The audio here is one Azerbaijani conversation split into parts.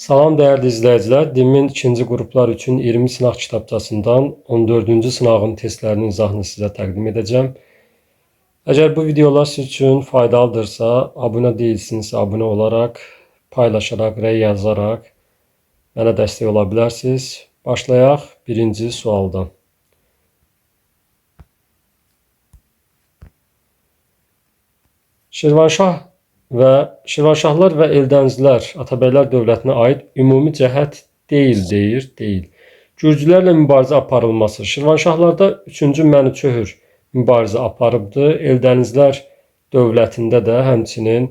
Salam dəyərli izləyicilər, DİM-in ikinci qruplar üçün 20 sınaq kitabçasından 14-cü sınağın testlərinin izahını sizə təqdim edəcəm. Əgər bu videolar siz üçün faydalıdırsa, abunə deyilsinizsə, abunə olaraq, paylaşaraq, rəy yazaraq mənə dəstək ola bilərsiniz. Başlayaq birinci sualdan. Şirvanşah və Şirvanşahlar və Eldənizlər Atabəylər dövlətinə aid ümumi cəhət deyil deyir, deyil. Gürcülərlə mübarizə aparılması. Şirvanşahlarda 3-cü Mənuçöhr mübarizə aparıbdı. Eldənizlər dövlətində də həmçinin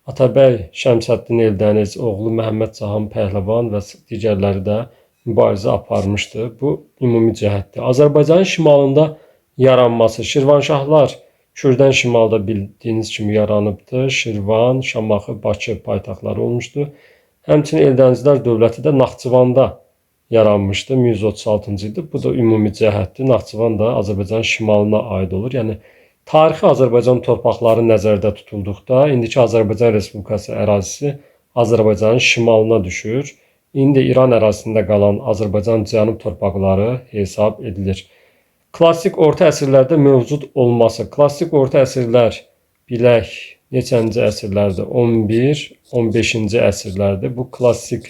Atabəy Şəmsəddin Eldəniz, oğlu Məhəmməd Cahan Pəhləvan və digərləri də mübarizə aparmışdı. Bu ümumi cəhətdir. Azərbaycanın şimalında yaranması. Şirvanşahlar Kürdən şimalda bildiyiniz kimi yaranıbdı. Şirvan, Şamaxı, Bakı paytaxtları olmuşdu. Həmçinin Eldənizlər dövləti də Naxçıvanda yaranmışdı 1136-cı ildə. Bu da ümumi cəhətdir. Naxçıvan da Azərbaycanın şimalına aid olur. Yəni tarixi Azərbaycan torpaqları nəzərdə tutulduqda indiki Azərbaycan Respublikası ərazisi Azərbaycanın şimalına düşür. İndi İran ərazisində qalan Azərbaycan cənub torpaqları hesab edilir. Klassik orta əsrlərdə mövcud olması. Klassik orta əsrlər bilək neçənci əsrlərdir? 11, 15-ci əsrlərdir. Bu klassik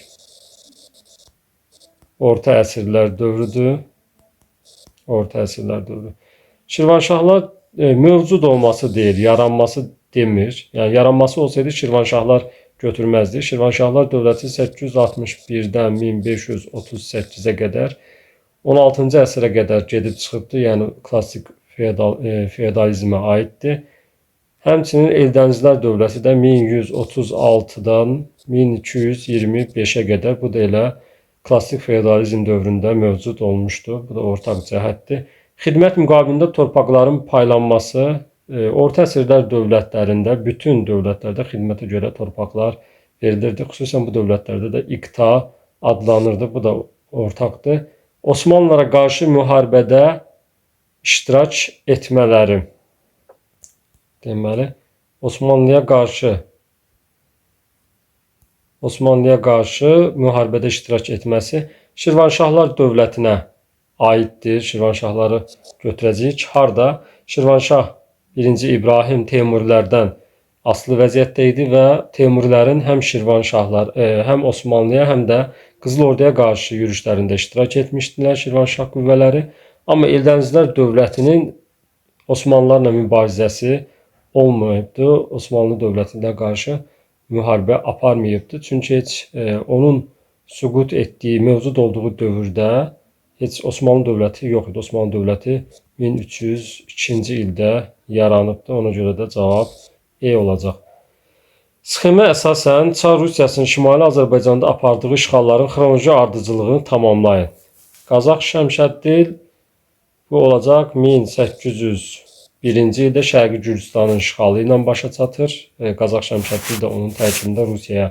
orta əsrlər dövrüdür. Orta əsrlər dövrü. Şirvanşahlar mövcud olması deyir, yaranması demir. Yəni yaranması olsaydı Şirvanşahlar götürməzdi. Şirvanşahlar dövləti 861-dən 1538-ə qədər 16-cı əsrə qədər gedib çıxıbdı. Yəni klassik feodalizmə aiddir. Həmçinin Eldənizlər dövləti də 1136-dan 1225-ə qədər bu da elə klassik feodalizm dövründə mövcud olmuşdu. Bu da ortaq cəhətdir. Xidmət müqabilində torpaqların paylanması orta əsrlər dövlətlərində bütün dövlətlərdə xidmətə görə torpaqlar verilirdi. Xüsusən bu dövlətlərdə də iqta adlanırdı. Bu da ortaqdır. Osmanlılara qarşı müharibədə iştirak etmələri. Deməli, Osmanlıya qarşı müharibədə iştirak etməsi Şirvanşahlar dövlətinə aiddir. Şirvanşahları götürəcəyik. Harda? Şirvanşah 1-ci İbrahim Teymurilərdən asılı vəziyyətdə idi və Teymurilərin həm Şirvanşahlar, həm Osmanlıya, həm də Qızıl Orduya qarşı yürüşlərində iştirak etmişdilər Şirvanşah qüvvələri. Amma Eldənizlər dövlətinin Osmanlılarla mübarizəsi olmayıbdı. Osmanlı dövlətinə qarşı müharibə aparmayıbdı. Çünki heç onun süqut etdiyi, mövcud olduğu dövrdə heç Osmanlı dövləti yox idi. Osmanlı dövləti 1302-ci ildə yaranıbdı. Ona görə də cavab E olacaq. Sxemə əsasən Çar Rusiyasının Şimali Azərbaycanda apardığı işğalların xronoloji ardıcıllığını tamamlayın. Qazax Şəmşəddil bu olacaq 1801-ci ildə Şərqi Gürcüstanın işğalı ilə başa çatır. Qazax Şəmşəddil də onun tərkibində Rusiyaya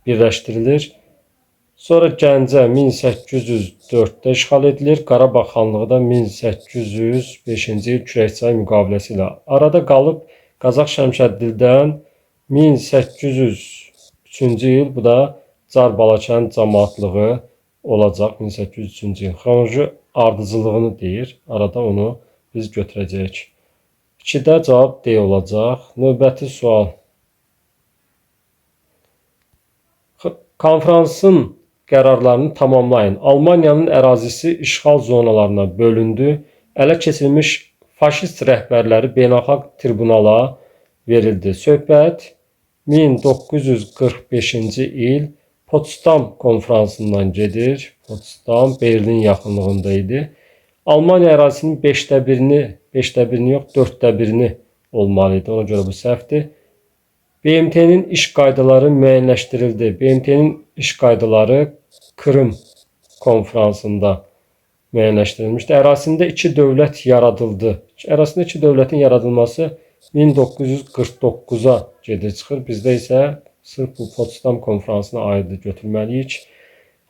birləşdirilir. Sonra Gəncə 1804-də işğal edilir. Qarabağ xanlığı da 1805-ci il Kürəkçay müqaviləsi ilə arada qalıb Qazax Şəmşəddildən 1803-cü il bu da Car Balakən cəmaatlığı olacaq 1803-cü il. Xronoloji ardıcıllığını deyir. Arada onu biz götürəcəyik. 2-də cavab D olacaq. Növbəti sual. Konfransın qərarlarını tamamlayın. Almaniyanın ərazisi işğal zonalarına bölündü. Ələ keçirilmiş faşist rəhbərləri beynəlxalq tribunala verildi. Söhbət 1945-ci il Potsdam konfransından gedir. Potsdam Berlin yaxınlığında idi. Almaniya ərazisinin 5də birini, 5də birini yox, 4də birini olmalı idi. Ona görə bu səhvdir. BMT-nin iş qaydaları müəyyənləşdirildi. BMT-nin iş qaydaları Krım konfransında müəyyənləşdirilmişdi. Ərazisində iki dövlət yaradıldı. Ərazisində iki dövlətin yaradılması 1949-a gedir çıxır. Bizdə isə sırf bu Potsdam konfransına aiddir götürməliyik.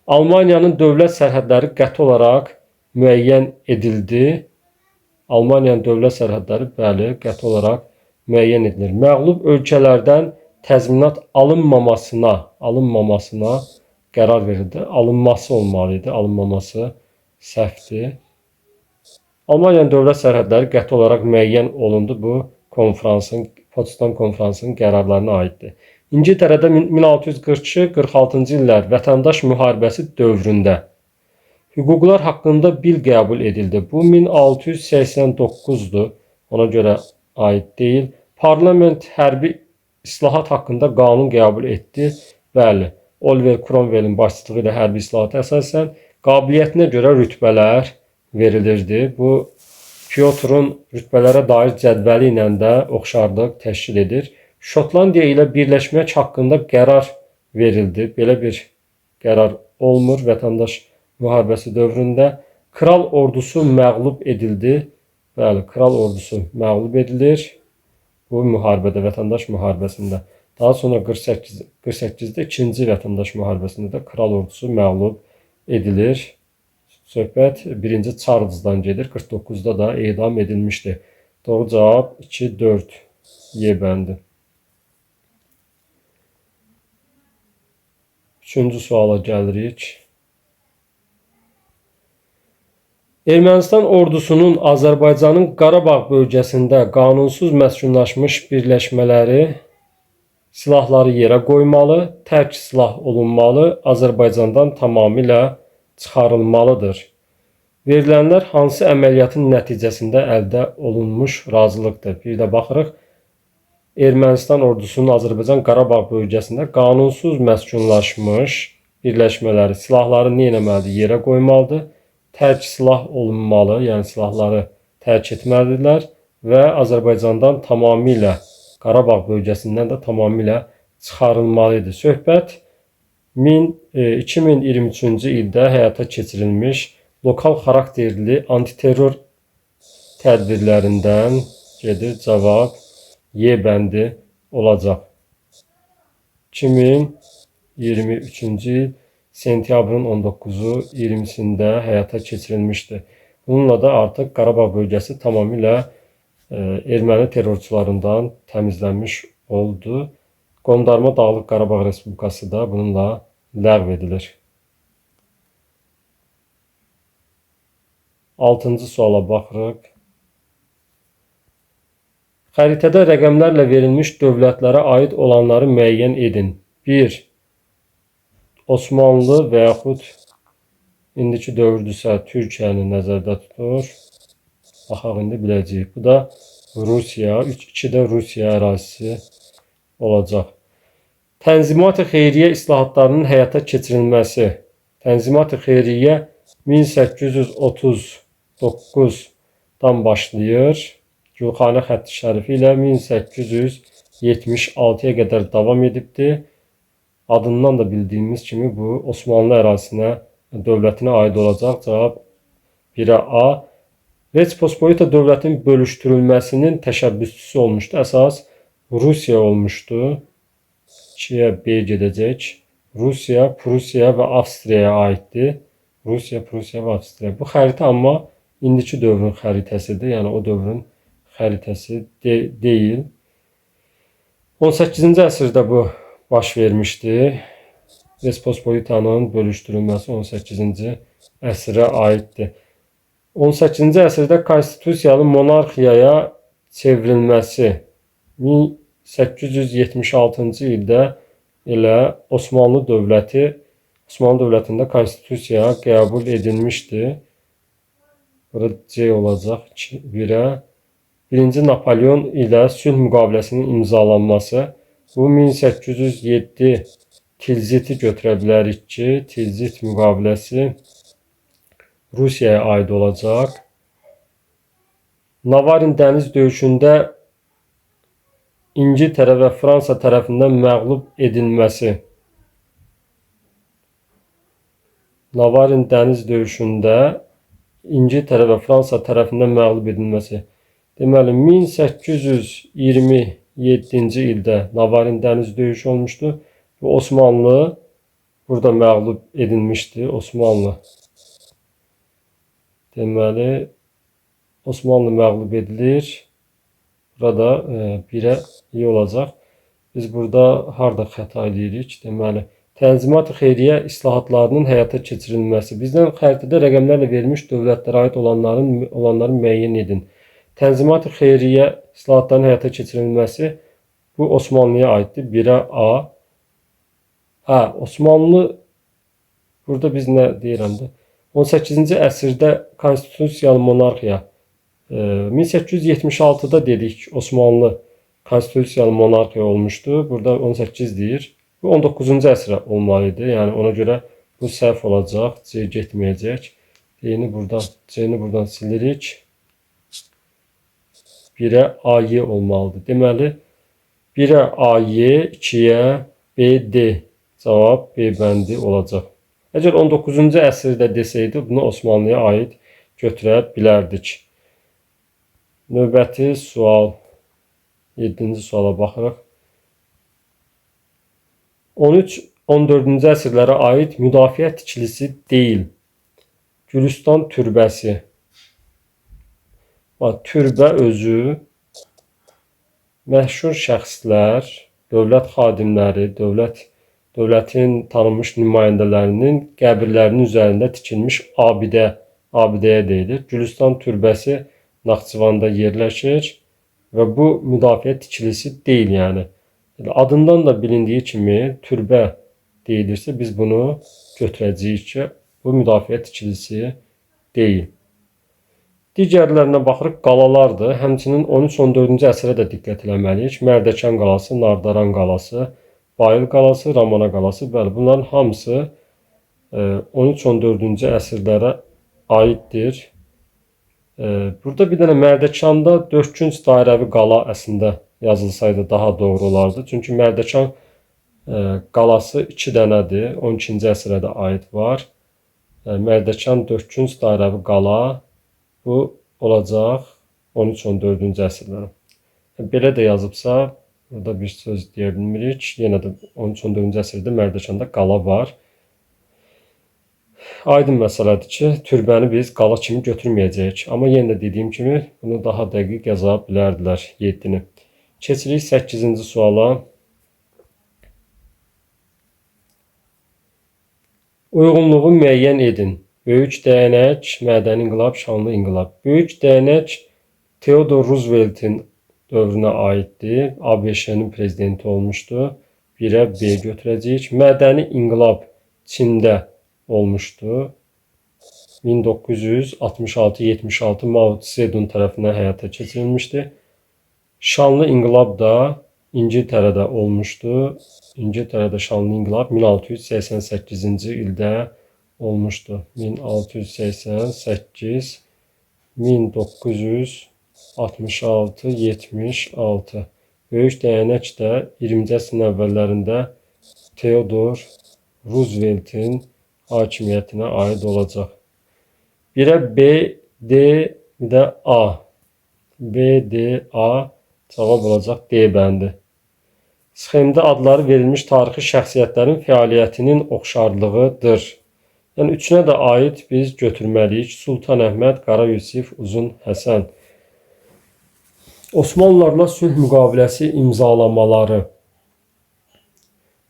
Almaniyanın dövlət sərhədləri qəti olaraq müəyyən edildi. Almaniyanın dövlət sərhədləri bəli, qəti olaraq müəyyən edilir. Məğlub ölkələrdən təzminat alınmamasına qərar verildi. Alınması olmalı idi, alınmaması səhvdir. Almaniyanın dövlət sərhədləri qəti olaraq müəyyən olundu. Bu konfransın, Potsdam konfransının qərarlarına aiddir. İngiltərədə 1642-46-cı illər vətəndaş müharibəsi dövründə hüquqlar haqqında bil qəbul edildi. Bu 1689-dur. Ona görə aid deyil. Parlament hərbi islahat haqqında qanun qəbul etdi. Bəli, Oliver Cromwell'in başçılığı ilə hərbi islahata əsasən qabiliyyətinə görə rütbələr verilirdi. Bu Pyotrun rütbələrə dair cədvəli ilə də oxşarlıq təşkil edir. Şotlandiya ilə birləşmək haqqında qərar verildi. Belə bir qərar olmur vətəndaş müharibəsi dövründə. Kral ordusu məğlub edildi. Bəli, kral ordusu məğlub edilir. Bu müharibədə, vətəndaş müharibəsində. Daha sonra 48-də ikinci vətəndaş müharibəsində də kral ordusu məğlub edilir. Söhbət 1-ci Charles'dan gedir. 49-da da edam edilmişdi. Doğru cavab 2, 4 Y bəndi. Üçüncü suala gəlirik. Ermənistan ordusunun Azərbaycanın Qarabağ bölgəsində qanunsuz məskunlaşmış birləşmələri silahları yerə qoymalı, tərk silah olunmalı, Azərbaycandan tamamilə çıxarılmalıdır. Verilənlər hansı əməliyyatın nəticəsində əldə olunmuş razılıqdır? Bir də baxırıq. Ermənistan ordusunun Azərbaycan Qarabağ bölgəsində qanunsuz məskunlaşmış birləşmələri silahları nə etməlidir? Yerə qoymalıdır. Tərk silah olunmalı, yəni silahları tərk etməlidirlər və Azərbaycandan tamamilə, Qarabağ bölgəsindən də tamamilə çıxarılmalı idi. Söhbət 2023-cü ildə həyata keçirilmiş lokal xarakterli antiterror tədbirlərindən gedir. Cavab Y bəndi olacaq. 2023-cü il sentyabrın 19-u 20-sində həyata keçirilmişdi. Bununla da artıq Qarabağ bölgəsi tamamilə erməni terrorçularından təmizlənmiş oldu. Qondarma Dağlıq Qarabağ Respublikası da bununla ləğv edilir. 6-cı suala baxırıq. Xəritədə rəqəmlərlə verilmiş dövlətlərə aid olanları müəyyən edin. 1. Osmanlı və yaxud indiki dövrdürsə Türkiyəni nəzərdə tutur. Baxaq indi biləcəyik. Bu da Rusiya. 3, 2 də Rusiya ərazisi olacaq. Tənzimat-ı Xeyriyyə islahatlarının həyata keçirilməsi. Tənzimat-ı Xeyriyyə 1839-dan başlayır. Gülxanə xətti şərifi ilə 1876-ya qədər davam edibdir. Adından da bildiyimiz kimi bu Osmanlı ərazisinə, dövlətinə aid olacaq. Cavab 1-ə A. Respospolita dövlətinin bölüşdürülməsinin təşəbbüsçüsü olmuşdu. Əsas Rusiya olmuşdu. 2-yə B gedəcək. Rusiya, Prusiya və Avstriyaya aiddir. Rusiya, Prusiya və Avstriya. Bu xəritə amma indiki dövrün xəritəsidir. Yəni o dövrün xəritəsi deyil. 18-ci əsrdə bu baş vermişdi. Respospolitanın bölüşdürülməsi 18-ci əsrə aiddir. 18-ci əsrdə konstitusiyalı monarxiyaya çevrilməsi 1876-cı ildə elə Osmanlı dövlətində konstitusiya qəbul edilmişdi. Burada C olacaq 1-ə. 1-ci Napolyon ilə sülh müqaviləsinin imzalanması. Bu 1807 Tilziti götürə bilərik ki, Tilzit müqaviləsi Rusiyaya aid olacaq. Navarin dəniz döyüşündə İngiltərə və Fransa tərəfindən məğlub edilməsi. Navarin dəniz döyüşündə İngiltərə və Fransa tərəfindən məğlub edilməsi. Deməli, 1827-ci ildə Navarin dəniz döyüşü olmuşdu. Bu Osmanlı burada məğlub edilmişdi. Osmanlı. Deməli, Osmanlı məğlub edilir. Burada 1-ə Y olacaq. Biz burada harda xəta eləyirik? Deməli, Tənzimat-ı xeyriyyə islahatlarının həyata keçirilməsi. Bizdən xəritədə rəqəmlərlə verilmiş dövlətlərə aid olanları müəyyən edin. Tənzimat-ı xeyriyyə islahatlarının həyata keçirilməsi bu Osmanlıya aiddir. 1-ə A. Hə, Osmanlı burada biz nə deyirəm də? 18-ci əsrdə konstitusiyalı monarxiya. 1876-da dedik Osmanlı konstitusiyalı monarxiya olmuşdu. Burada 18 deyir. Bu 19-cu əsrə olmalı idi. Yəni ona görə bu səhv olacaq. C getməyəcək. D-ni buradan, C-ni buradan silirik. 1-ə AY olmalıdır. Deməli 1-ə AY, 2-yə BD. Cavab B bəndi olacaq. Əgər 19-cu əsrdə desəydi, bunu Osmanlıya aid götürə bilərdik. Növbəti sual, 7-ci suala baxırıq. 13-14-cü əsrlərə aid müdafiə tikilisi deyil. Gülüstan türbəsi. Bax, türbə özü məşhur şəxslər, dövlət xadimləri, dövlətin tanınmış nümayəndələrinin qəbirlərinin üzərində tikilmiş abidəyə deyilir. Gülüstan türbəsi Naxçıvanda yerləşir və bu müdafiə tikilisi deyil, yəni. Adından da bilindiyi kimi türbə deyilirsə biz bunu götürəcəyik ki, bu müdafiə tikilisi deyil. Digərlərinə baxırıq, qalalardır. Həmçinin 13-14-cü əsrə də diqqət eləməliyik. Mərdəkan qalası, Nardaran qalası, Bayıl qalası, Ramana qalası. Bəli, bunların hamısı 13-14-cü əsrlərə aiddir. Burada bir dənə Mərdəkanda dördkünc dairəvi qala əslində yazılsaydı daha doğru olardı. Çünki Mərdəkan qalası 2 dənədir. 12-ci əsrə də aid var. Mərdəkan dördkünc dairəvi qala bu olacaq 13-14-cü əsrlərə. Belə də yazıbsa, burada bir söz deyə bilmirik. Yenə də 13-14-cü əsrdə Mərdəkanda qala var. Aydın məsələdir ki, türbəni biz qala kimi götürməyəcəyik. Amma yenə də dediyim kimi, bunu daha dəqiq yaza bilərdilər 7-ni. Keçirik 8-ci suala. Uyğunluğu müəyyən edin. Böyük dəyənək, mədəni inqilab, şanlı inqilab. Böyük dəyənək Theodor Roosevelt'in dövrünə aiddir. ABŞ-nin prezidenti olmuşdu. 1-ə B götürəcəyik. Mədəni inqilab Çində olmuşdu. 1966-76 Mao Tse-dun tərəfindən həyata keçirilmişdi. Şanlı inqilab da İngiltərədə olmuşdu. İngiltərədə şanlı inqilab 1688-ci ildə olmuşdu. 1688 1966 76. Böyük dəyənək də 20-ci əsrin əvvəllərində Theodor Roosevelt'in hakimiyyətinə aid olacaq. 1-ə B, D, bir də A. B, D, A cavab olacaq D bəndi. Sxemdə adları verilmiş tarixi şəxsiyyətlərin fəaliyyətinin oxşarlığıdır. Yəni üçünə də aid biz götürməliyik. Sultan Əhməd, Qara Yusif, Uzun Həsən. Osmanlılarla sülh müqaviləsi imzalamaları.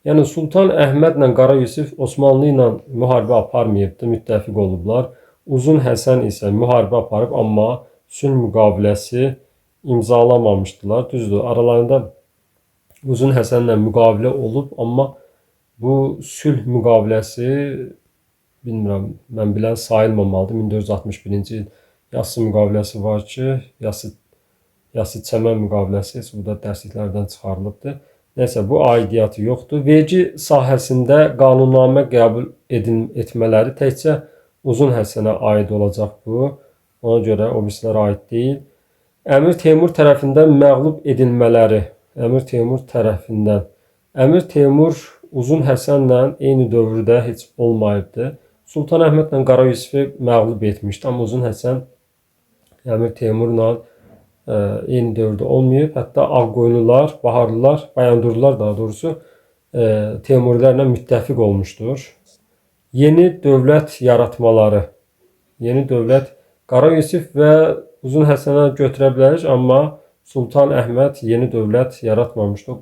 Yəni Sultan Əhmədlə Qara Yusif Osmanlı ilə müharibə aparmayıbdı, müttəfiq olublar. Uzun Həsən isə müharibə aparıb, amma sülh müqaviləsi imzalamamışdılar. Düzdür, aralarında Uzun Həsənlə müqavilə olub, amma bu sülh müqaviləsi bilmirəm, mən bilən sayılmamalıdır. 1461-ci il Yassı müqaviləsi var ki, Yassı Çəmən müqaviləsi heç bu da dərsliklərdən çıxarılıbdır. Nəysə, bu aidiyyatı yoxdur. Vergi sahəsində qanunnamə qəbul etmələri təkcə Uzun Həsənə aid olacaq bu. Ona görə o birislərə aid deyil. Əmir Teymur tərəfindən məğlub edilmələri. Əmir Teymur tərəfindən. Əmir Teymur Uzun Həsənlə eyni dövrdə heç olmayıbdı. Sultan Əhmədlə Qara Yusifi məğlub etmişdi, amma Uzun Həsən Əmir Teymurla eyni dövrdə olmayıb. Hətta Ağqoyunlular, Baharlılar, Bayandurlular daha doğrusu Teymurilərlə müttəfiq olmuşdur. Yeni dövlət yaratmaları. Yeni dövlət Qara Yusif və Uzun Həsənə götürə bilərik, amma Sultan Əhməd yeni dövlət yaratmamışdı. O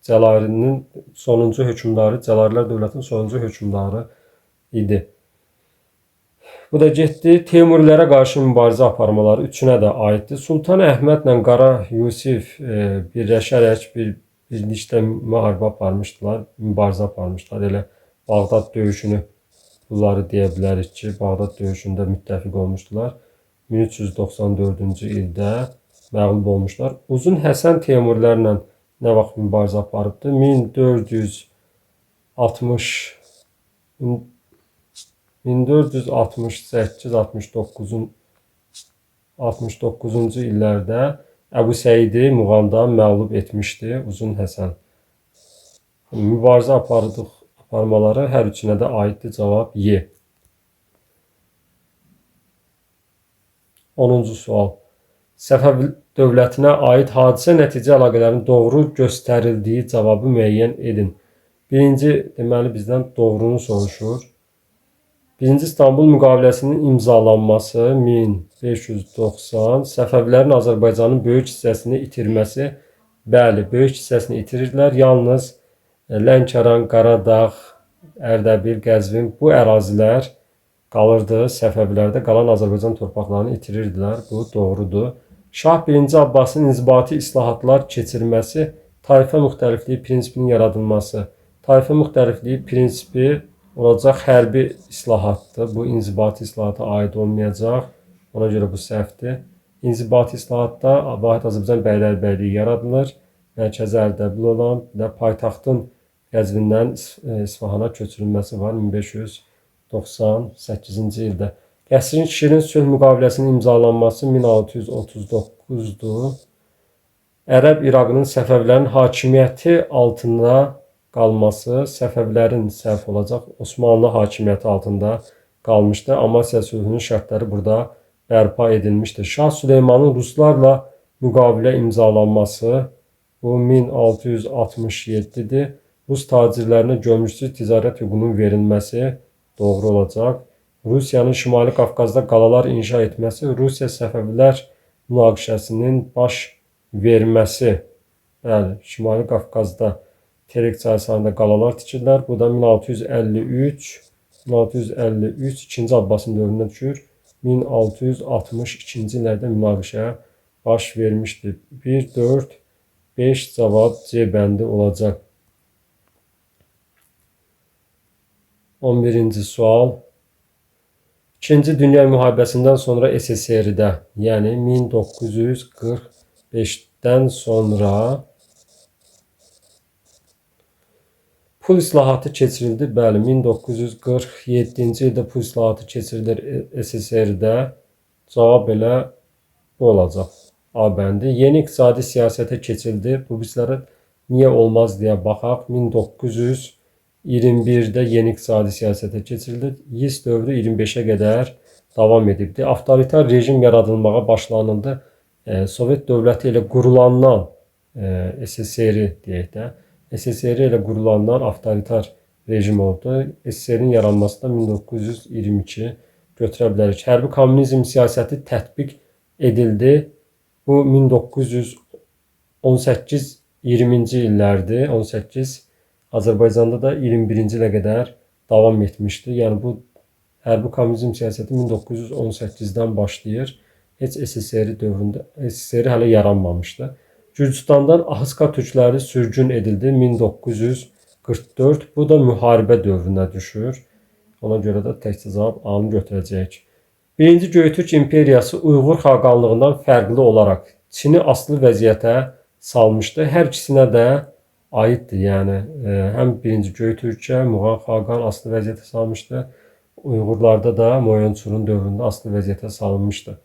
Cəlalinin sonuncu hökmdarı, Cəlalilər dövlətinin sonuncu hökmdarı idi. Bu da getdi. Teymurilərə qarşı mübarizə aparmaları üçünə də aiddir. Sultan Əhmədlə Qara Yusif birləşərək birlikdə müharibə aparmışdılar, mübarizə aparmışdılar. Elə Bağdad döyüşünü bunları deyə bilərik ki, Bağdad döyüşündə müttəfiq olmuşdular. 1394-cü ildə məğlub olmuşlar. Uzun Həsən Teymurilərlə nə vaxt mübarizə aparıbdı? 1468-69-69-cu illərdə Əbu Səidi Muğanda məğlub etmişdi Uzun Həsən. Mübarizə aparmaları hər üçünə də aiddir. Cavab Y. 10-cu sual. Səfəvi dövlətinə aid hadisə nəticə əlaqələrinin doğru göstərildiyi cavabı müəyyən edin. Birinci, deməli, bizdən doğrunu soruşur. Birinci İstanbul müqaviləsinin imzalanması 1590, Səfəvilərin Azərbaycanın böyük hissəsini itirməsi, bəli, böyük hissəsini itirirdilər. Yalnız Lənkəran, Qaradağ, Ərdəbil, Qəzvin bu ərazilər qalırdı. Səfəvilərdə qalan Azərbaycan torpaqlarını itirirdilər. Bu doğrudur. Şah 1-ci Abbasın inzibati islahatlar keçirməsi, tayfa müxtəlifliyi prinsipinin yaradılması. Tayfa müxtəlifliyi prinsipi olacaq hərbi islahatdır. Bu inzibati islahata aid olmayacaq. Ona görə bu səhvdir. İnzibati islahatda Vahid Azərbaycan Bəylərbəyliyi yaradılır. Mərkəzi Ərdəbil olan, bir də paytaxtın Qəzvindən İsfahana köçürülməsi var 1598-ci ildə. Qəsrin Şirin sülh müqaviləsinin imzalanması 1639-dur. Ərəb İraqının Səfəvilərin hakimiyyəti altında qalması Səfəvilərin səhv olacaq. Osmanlı hakimiyyəti altında qalmışdı. Amasya sülhünün şərtləri burada bərpa edilmişdir. Şah Süleymanın Ruslarla müqavilə imzalanması bu 1667-dir. Rus tacirlərinə gömrüksüz ticarət hüququnun verilməsi doğru olacaq. Rusiyanın Şimali Qafqazda qalalar inşa etməsi, Rusiya Səfəvilər münaqişəsinin baş verməsi. Bəli, Şimali Qafqazda Terek çayı sahilində qalalar tikirlər. Bu da 1653 2-ci Abbasın dövrünə düşür. 1662-ci illərdə münaqişə baş vermişdi. 1, 4, 5 cavab C bəndi olacaq. 11-ci sual. İkinci Dünya müharibəsindən sonra SSR-də, yəni 1945-dən sonra pul islahatı keçirildi. Bəli, 1947-ci ildə pul islahatı keçirilir SSR-də. Cavab elə bu olacaq. A bəndi. Yeni iqtisadi siyasətə keçildi. Bu bizlərə niyə olmaz deyə baxaq. 1921-də yeni iqtisadi siyasətə keçirildi. YİS dövrü 25-ə qədər davam edibdi. Avtoritar rejim yaradılmağa başlanıldı. Sovet dövləti ilə qurulandan SSR deyək də, SSR ilə qurulandan avtoritar rejim oldu. SSR-in yaranması da 1922 götürə bilərik. Hərbi kommunizm siyasəti tətbiq edildi. Bu 1918-20-ci illərdir. 18 Azərbaycanda da 21-ci ilə qədər davam etmişdi. Yəni bu hərbi kommunizm siyasəti 1918-dən başlayır. Heç SSR dövründə SSR hələ yaranmamışdı. Gürcüstandan Ahıska türkləri sürgün edildi 1944. Bu da müharibə dövrünə düşür. Ona görə də təkcə cavab A-nı götürəcəyik. Birinci Göytürk imperiyası Uyğur xaqanlığından fərqli olaraq Çini asılı vəziyyətə salmışdı. Hər ikisinə də aiddir. Yəni həm birinci Göytürkə Muğan xaqan asılı vəziyyətə salmışdı. Uyğurlarda da Moyonçurun dövründə asılı vəziyyətə salınmışdı.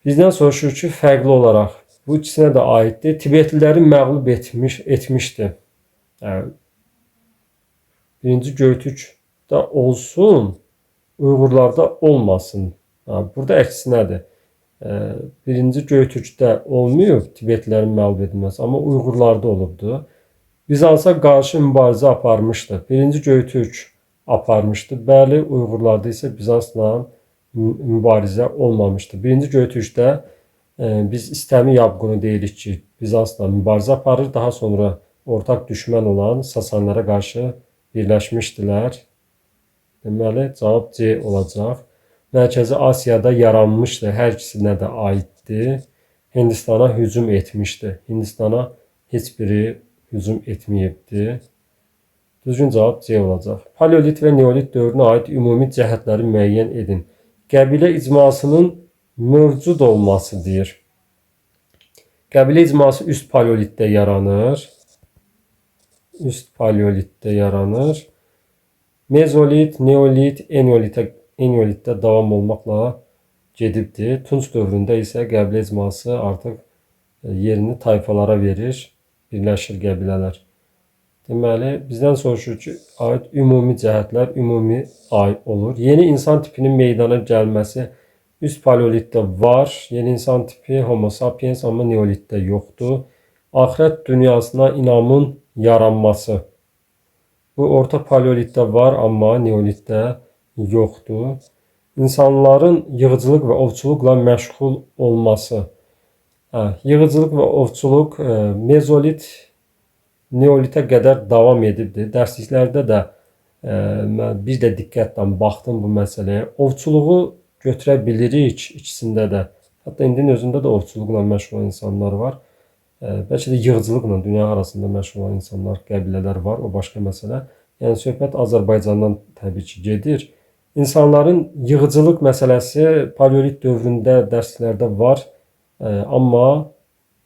Bizdən soruşur ki, fərqli olaraq bu ikisinə də aiddir. Tibetliləri məğlub etmişdi. Yəni, birinci Göytürkdə olsun, Uyğurlarda olmasın. Yəni, burada əksinədir. Birinci Göytürkdə olmayıb Tibetlilərin məğlub edilməsi, amma Uyğurlarda olubdu. Bizansa qarşı mübarizə aparmışdı. Birinci Göytürk aparmışdı. Bəli, Uyğurlarda isə Bizansla mübarizə olmamışdı. Birinci Göytürkdə biz İstəmi Yabqunu deyirik ki, Bizansla mübarizə aparır. Daha sonra Ortaq düşmən olan Sasanilərə qarşı birləşmişdilər. Deməli, cavab C olacaq. Mərkəzi Asiyada yaranmışdı. Hər ikisinə də aiddir. Hindistana hücum etmişdi. Hindistana heç biri hücum etməyibdi. Düzgün cavab C olacaq. Paleolit və Neolit dövrünə aid ümumi cəhətləri müəyyən edin. Qəbilə icmasının mövcud olması deyir. Qəbilə icması üst paleolitdə yaranır. Üst paleolitdə yaranır. Mezolit, Neolit, Eneolitdə davam olmaqla gedibdir. Tunc dövründə isə qəbilə icması artıq yerini tayfalara verir, birləşir qəbilələr. Deməli, bizdən soruşur ki, aid ümumi cəhətlər ümumi ay olur. Yeni insan tipinin meydana gəlməsi üst paleolitdə var. Yeni insan tipi Homo sapiens, amma neolitdə yoxdur. Axirət dünyasına inamın yaranması. Bu orta paleolitdə var, amma neolitdə yoxdur. İnsanların yığıcılıq və ovçuluqla məşğul olması. Yığıcılıq və ovçuluq mezolit, neolitə qədər davam edibdir. Dərsliklərdə də mən bir də diqqətlə baxdım bu məsələyə. Ovçuluğu götürə bilirik ikisində də. Hətta indinin özündə də ovçuluqla məşğul olan insanlar var. Bəlkə də yığıcılıqla dünya arasında məşğul olan insanlar, qəbilələr var. O başqa məsələ. Yəni söhbət Azərbaycandan təbii ki gedir. İnsanların yığıcılıq məsələsi paleolit dövründə dərsliklərdə var. Amma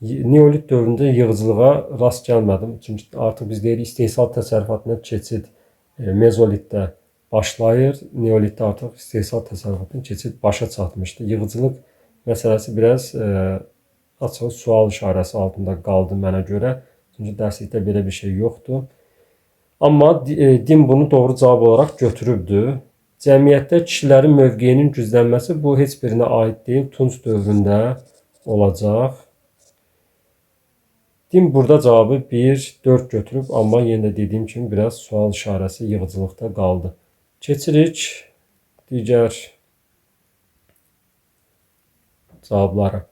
neolit dövründə yığıcılığa rast gəlmədim. Çünki artıq biz deyirik istehsal təsərrüfatına keçid mezolitdə başlayır. Neolitdə artıq istehsal təsərrüfatına keçid başa çatmışdı. Yığıcılıq məsələsi biraz açıq sual işarəsi altında qaldı mənə görə. Çünki dərslikdə belə bir şey yoxdur. Amma din bunu doğru cavab olaraq götürübdür. Cəmiyyətdə kişilərin mövqeyinin güclənməsi bu heç birinə aid deyil. Tunc dövründə olacaq. Din burada cavabı 1, 4 götürüb, amma yenə də dediyim kimi biraz sual işarəsi yığıcılıqda qaldı. Keçirik digər cavablara,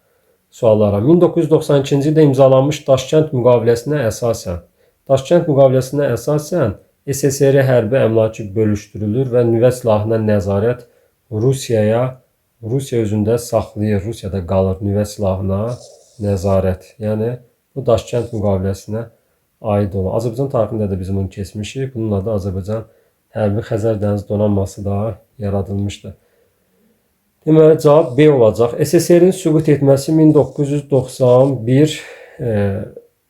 suallara. 1992-ci ildə imzalanmış Daşkənd müqaviləsinə əsasən, Daşkənd müqaviləsinə əsasən SSR hərbi əmlakı bölüşdürülür və nüvə silahına nəzarət Rusiya özündə saxlayır, Rusiyada qalır nüvə silahına nəzarət. Yəni bu Daşkənd müqaviləsinə aid olan. Azərbaycan tarixində də biz bunu keçmişik. Bununla da Azərbaycan Hərbi Xəzər Dəniz Donanması da yaradılmışdı. Deməli, cavab B olacaq. SSR-in süqut etməsi 1991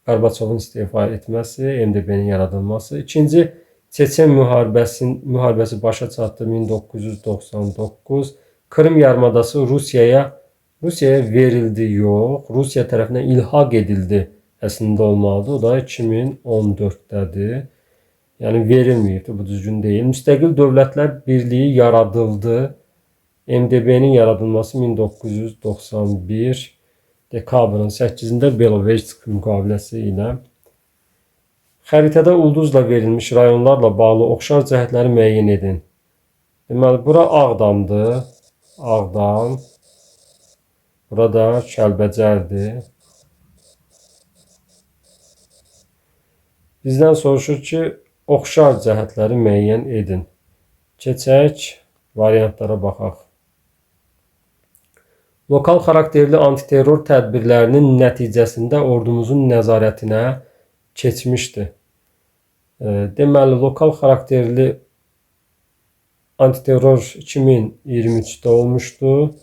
Qarbaçovun istefa etməsi, MDB-nin yaradılması. İkinci Çeçen müharibəsi başa çatdı 1999. Krım yarımadası Rusiyaya verildi, yox. Rusiya tərəfindən ilhaq edildi əslində olmalıdır. O da 2014-dədir. Yəni verilməyibdir, bu düzgün deyil. Müstəqil Dövlətlər Birliyi yaradıldı. MDB-nin yaradılması 1991 dekabrın 8-də Belovezhsk müqaviləsi ilə. Xəritədə ulduzla verilmiş rayonlarla bağlı oxşar cəhətləri müəyyən edin. Deməli, bura Ağdamdır. Ağdam. Burada Kəlbəcərdir. Bizdən soruşur ki, oxşar cəhətləri müəyyən edin. Keçək, variantlara baxaq. Lokal xarakterli antiterror tədbirlərinin nəticəsində ordumuzun nəzarətinə keçmişdi. Deməli, lokal xarakterli antiterror 2023-də olmuşdu.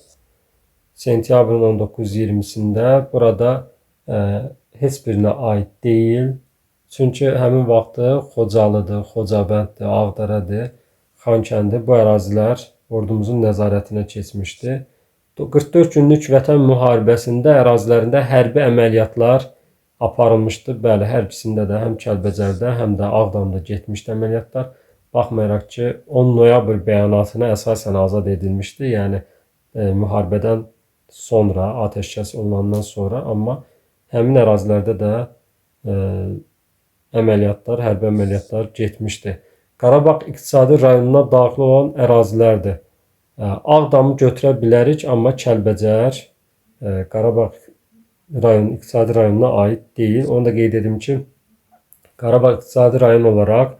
Sentyabrın 19-20-sində. Burada heç birinə aid deyil. Çünki həmin vaxtı Xocalıdır, Xocabənddir, Ağdərədir, Xankəndi bu ərazilər ordumuzun nəzarətinə keçmişdi. 44 günlük vətən müharibəsində ərazilərində hərbi əməliyyatlar aparılmışdı. Bəli, hər ikisində də həm Kəlbəcərdə, həm də Ağdamda getmişdi əməliyyatlar. Baxmayaraq ki, 10 noyabr bəyanatına əsasən azad edilmişdi. Yəni müharibədən sonra, atəşkəs olunandan sonra, amma həmin ərazilərdə də əməliyyatlar, hərbi əməliyyatlar getmişdi. Qarabağ iqtisadi rayonuna daxil olan ərazilərdir. Ağdamı götürə bilərik, amma Kəlbəcər Qarabağ rayon, iqtisadi rayonuna aid deyil. Onu da qeyd edim ki, Qarabağ iqtisadi rayon olaraq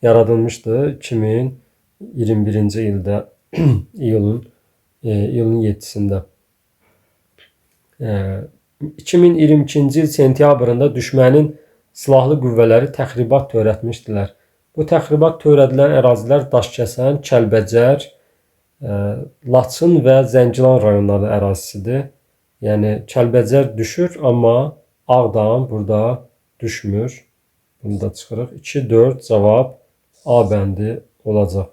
yaradılmışdı 2021-ci ildə iyulun 7-sində. 2022-ci il sentyabrında düşmənin silahlı qüvvələri təxribat törətmişdilər. Bu təxribat törədilən ərazilər Daşkəsən, Kəlbəcər, Laçın və Zəngilan rayonları ərazisidir. Yəni Kəlbəcər düşür, amma Ağdam burada düşmür. Bunu da çıxırıq. 2, 4 cavab A bəndi olacaq.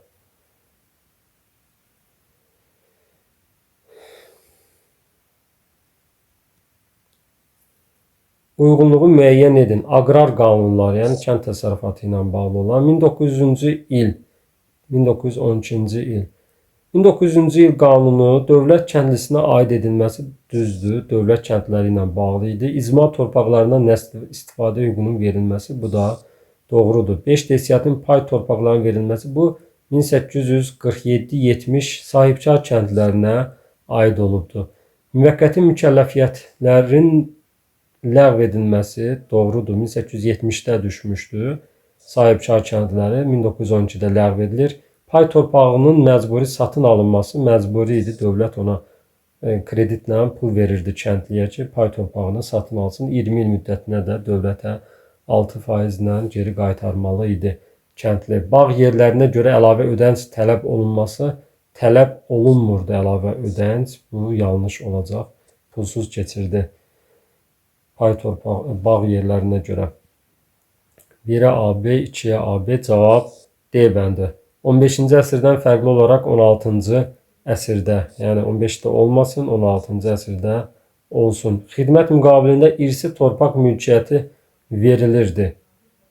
Uyğunluğu müəyyən edin. Aqrar qanunlar, yəni kənd təsərrüfatı ilə bağlı olan 1900-cü il, 1912-ci il. 1900-cü il qanunu dövlət kəndlisinə aid edilməsi düzdür, dövlət kəndləri ilə bağlı idi. İcma torpaqlarından nəsli istifadə hüququnun verilməsi, bu da doğrudur. 5 desyatin pay torpaqlarının verilməsi, bu 1847-70 sahibkar kəndlərinə aid olubdur. Müvəqqəti mükəlləfiyyətlərin ləğv edilməsi doğrudur. 1870-də düşmüşdü. Sahibkar kəndləri 1912-də ləğv edilir. Pay torpağının məcburi satın alınması məcburi idi. Dövlət ona kreditlə pul verirdi kəndliyə ki, pay torpağını satın alsın. 20 il müddətinə də dövlətə 6% geri qaytarmalı idi kəndli. Bağ yerlərinə görə əlavə ödənç tələb olunması, tələb olunmurdu əlavə ödənç. Bu yanlış olacaq. Pulsuz keçirdi pay torpaq bağ yerlərinə görə. 1-ə AB, 2-yə AB, cavab D bəndi. 15-ci əsrdən fərqli olaraq 16-cı əsrdə, yəni 15-də olmasın, 16-cı əsrdə olsun. Xidmət müqabilində irsi torpaq mülkiyyəti verilirdi.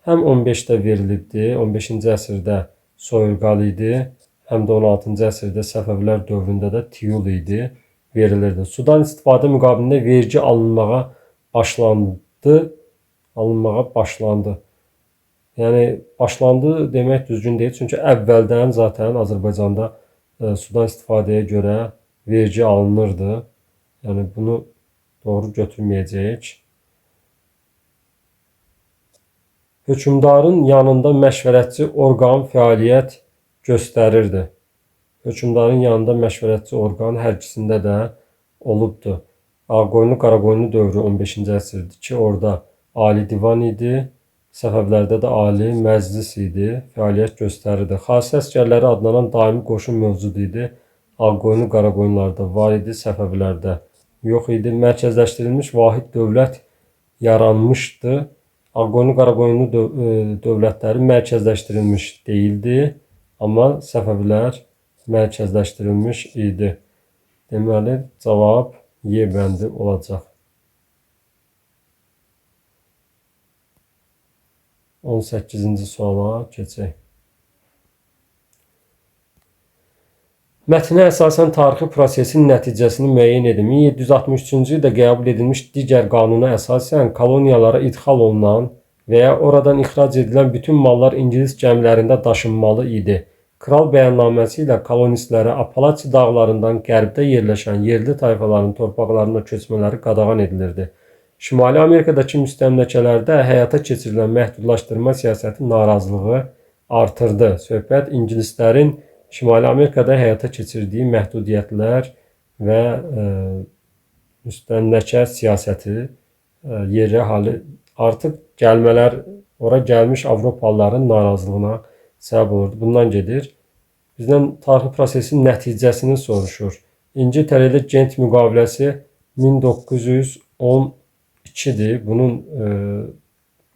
Həm 15-də verilibdi, 15-ci əsrdə soyurqal idi, həm də 16-cı əsrdə Səfəvilər dövründə də tiyul idi, verilirdi. Sudan istifadə müqabilində vergi alınmağa başlandı. Yəni, başlandı demək düzgün deyil. Çünki əvvəldən zaten Azərbaycanda sudan istifadəyə görə vergi alınırdı. Yəni, bunu doğru götürməyəcəyik. Hökmdarın yanında məşvərətçi orqan fəaliyyət göstərirdi. Hökmdarın yanında məşvərətçi orqan hər ikisində də olubdur. Ağqoyunlu, Qaraqoyunlu dövrü 15-ci əsrdir ki, orada Ali Divan idi, Səfəvlərdə də Ali Məclis idi, fəaliyyət göstərirdi. Xasə əsgərləri adlanan daimi qoşun mövcud idi. Ağqoyunlu, Qaraqoyunlarda var idi, Səfəvlərdə yox idi. Mərkəzləşdirilmiş vahid dövlət yaranmışdı. Ağqoyunlu, Qaraqoyunlu dövlətləri mərkəzləşdirilmiş deyildi, amma Səfəvilər mərkəzləşdirilmiş idi. Deməli, cavab Y bəndi olacaq. 18-ci suala keçək. Mətnə əsasən tarixi prosesin nəticəsini müəyyən edin. 1763-cü ildə qəbul edilmiş digər qanuna əsasən koloniyalara idxal olunan və ya oradan ixrac edilən bütün mallar İngilis gəmilərində daşınmalı idi. Kral bəyannaməsi ilə kolonistlərə Apalaçi dağlarından qərbdə yerləşən yerli tayfaların torpaqlarına köçmələri qadağan edilirdi. Şimali Amerikadakı müstəmləkələrdə həyata keçirilən məhdudlaşdırma siyasəti narazılığı artırdı. Söhbət ingilislərin Şimali Amerikada həyata keçirdiyi məhdudiyyətlər və müstəmləkə siyasəti yerli əhali artıq gəlmələr, ora gəlmiş Avropalıların narazılığına səbəb olurdu. Bundan gedir. Bizdən tarixi prosesin nəticəsini soruşur. İngiltərə ilə Gent müqaviləsi 1912-dir. Bunun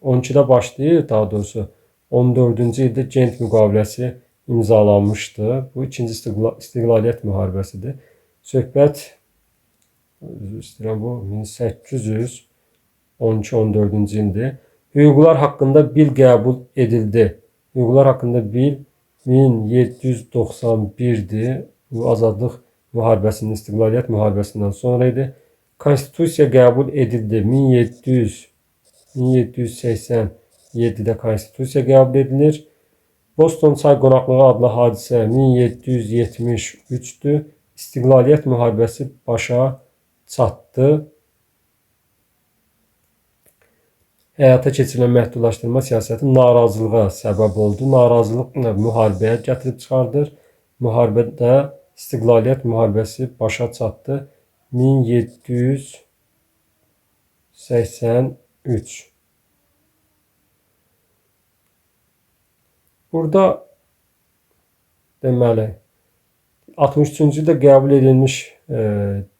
12-də başlayır, daha doğrusu 14-cü ildə Gent müqaviləsi imzalanmışdı. Bu ikinci istiqlaliyyət müharibəsidir. Söhbət, üzr istəyirəm, bu 1812-14-cü ildir. Hüquqlar haqqında bil qəbul edildi. Hüquqlar haqqında bil 1791-dir. Bu azadlıq müharibəsinin, istiqlaliyyət müharibəsindən sonra idi. Konstitusiya qəbul edildi. 1787-də Konstitusiya qəbul edilir. Boston çay qonaqlığı adlı hadisə 1773-dür. İstiqlaliyyət müharibəsi başa çatdı. həyata keçirilən məhdudlaşdırma siyasəti narazılığa səbəb oldu. Narazılıq müharibəyə gətirib çıxardır. Müharibədə İstiqlaliyyət müharibəsi başa çatdı. 1783. Burada deməli 63-cü ildə qəbul edilmiş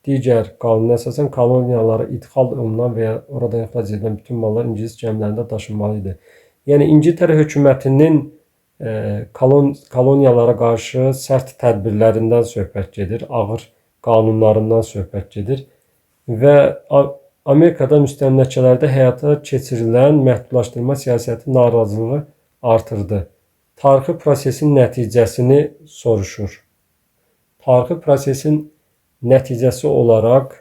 digər qanuna əsasən koloniyalara idxal olunan və ya oradan ixrac edilən bütün mallar ingilis gəmilərində daşınmalı idi. Yəni İngiltərə hökumətinin koloniyalara qarşı sərt tədbirlərindən söhbət gedir, ağır qanunlarından söhbət gedir və Amerikada müstəmləkələrdə həyata keçirilən məhdudlaşdırma siyasəti narazılığı artırdı. Tarixi prosesin nəticəsini soruşur. Tarixi prosesin nəticəsi olaraq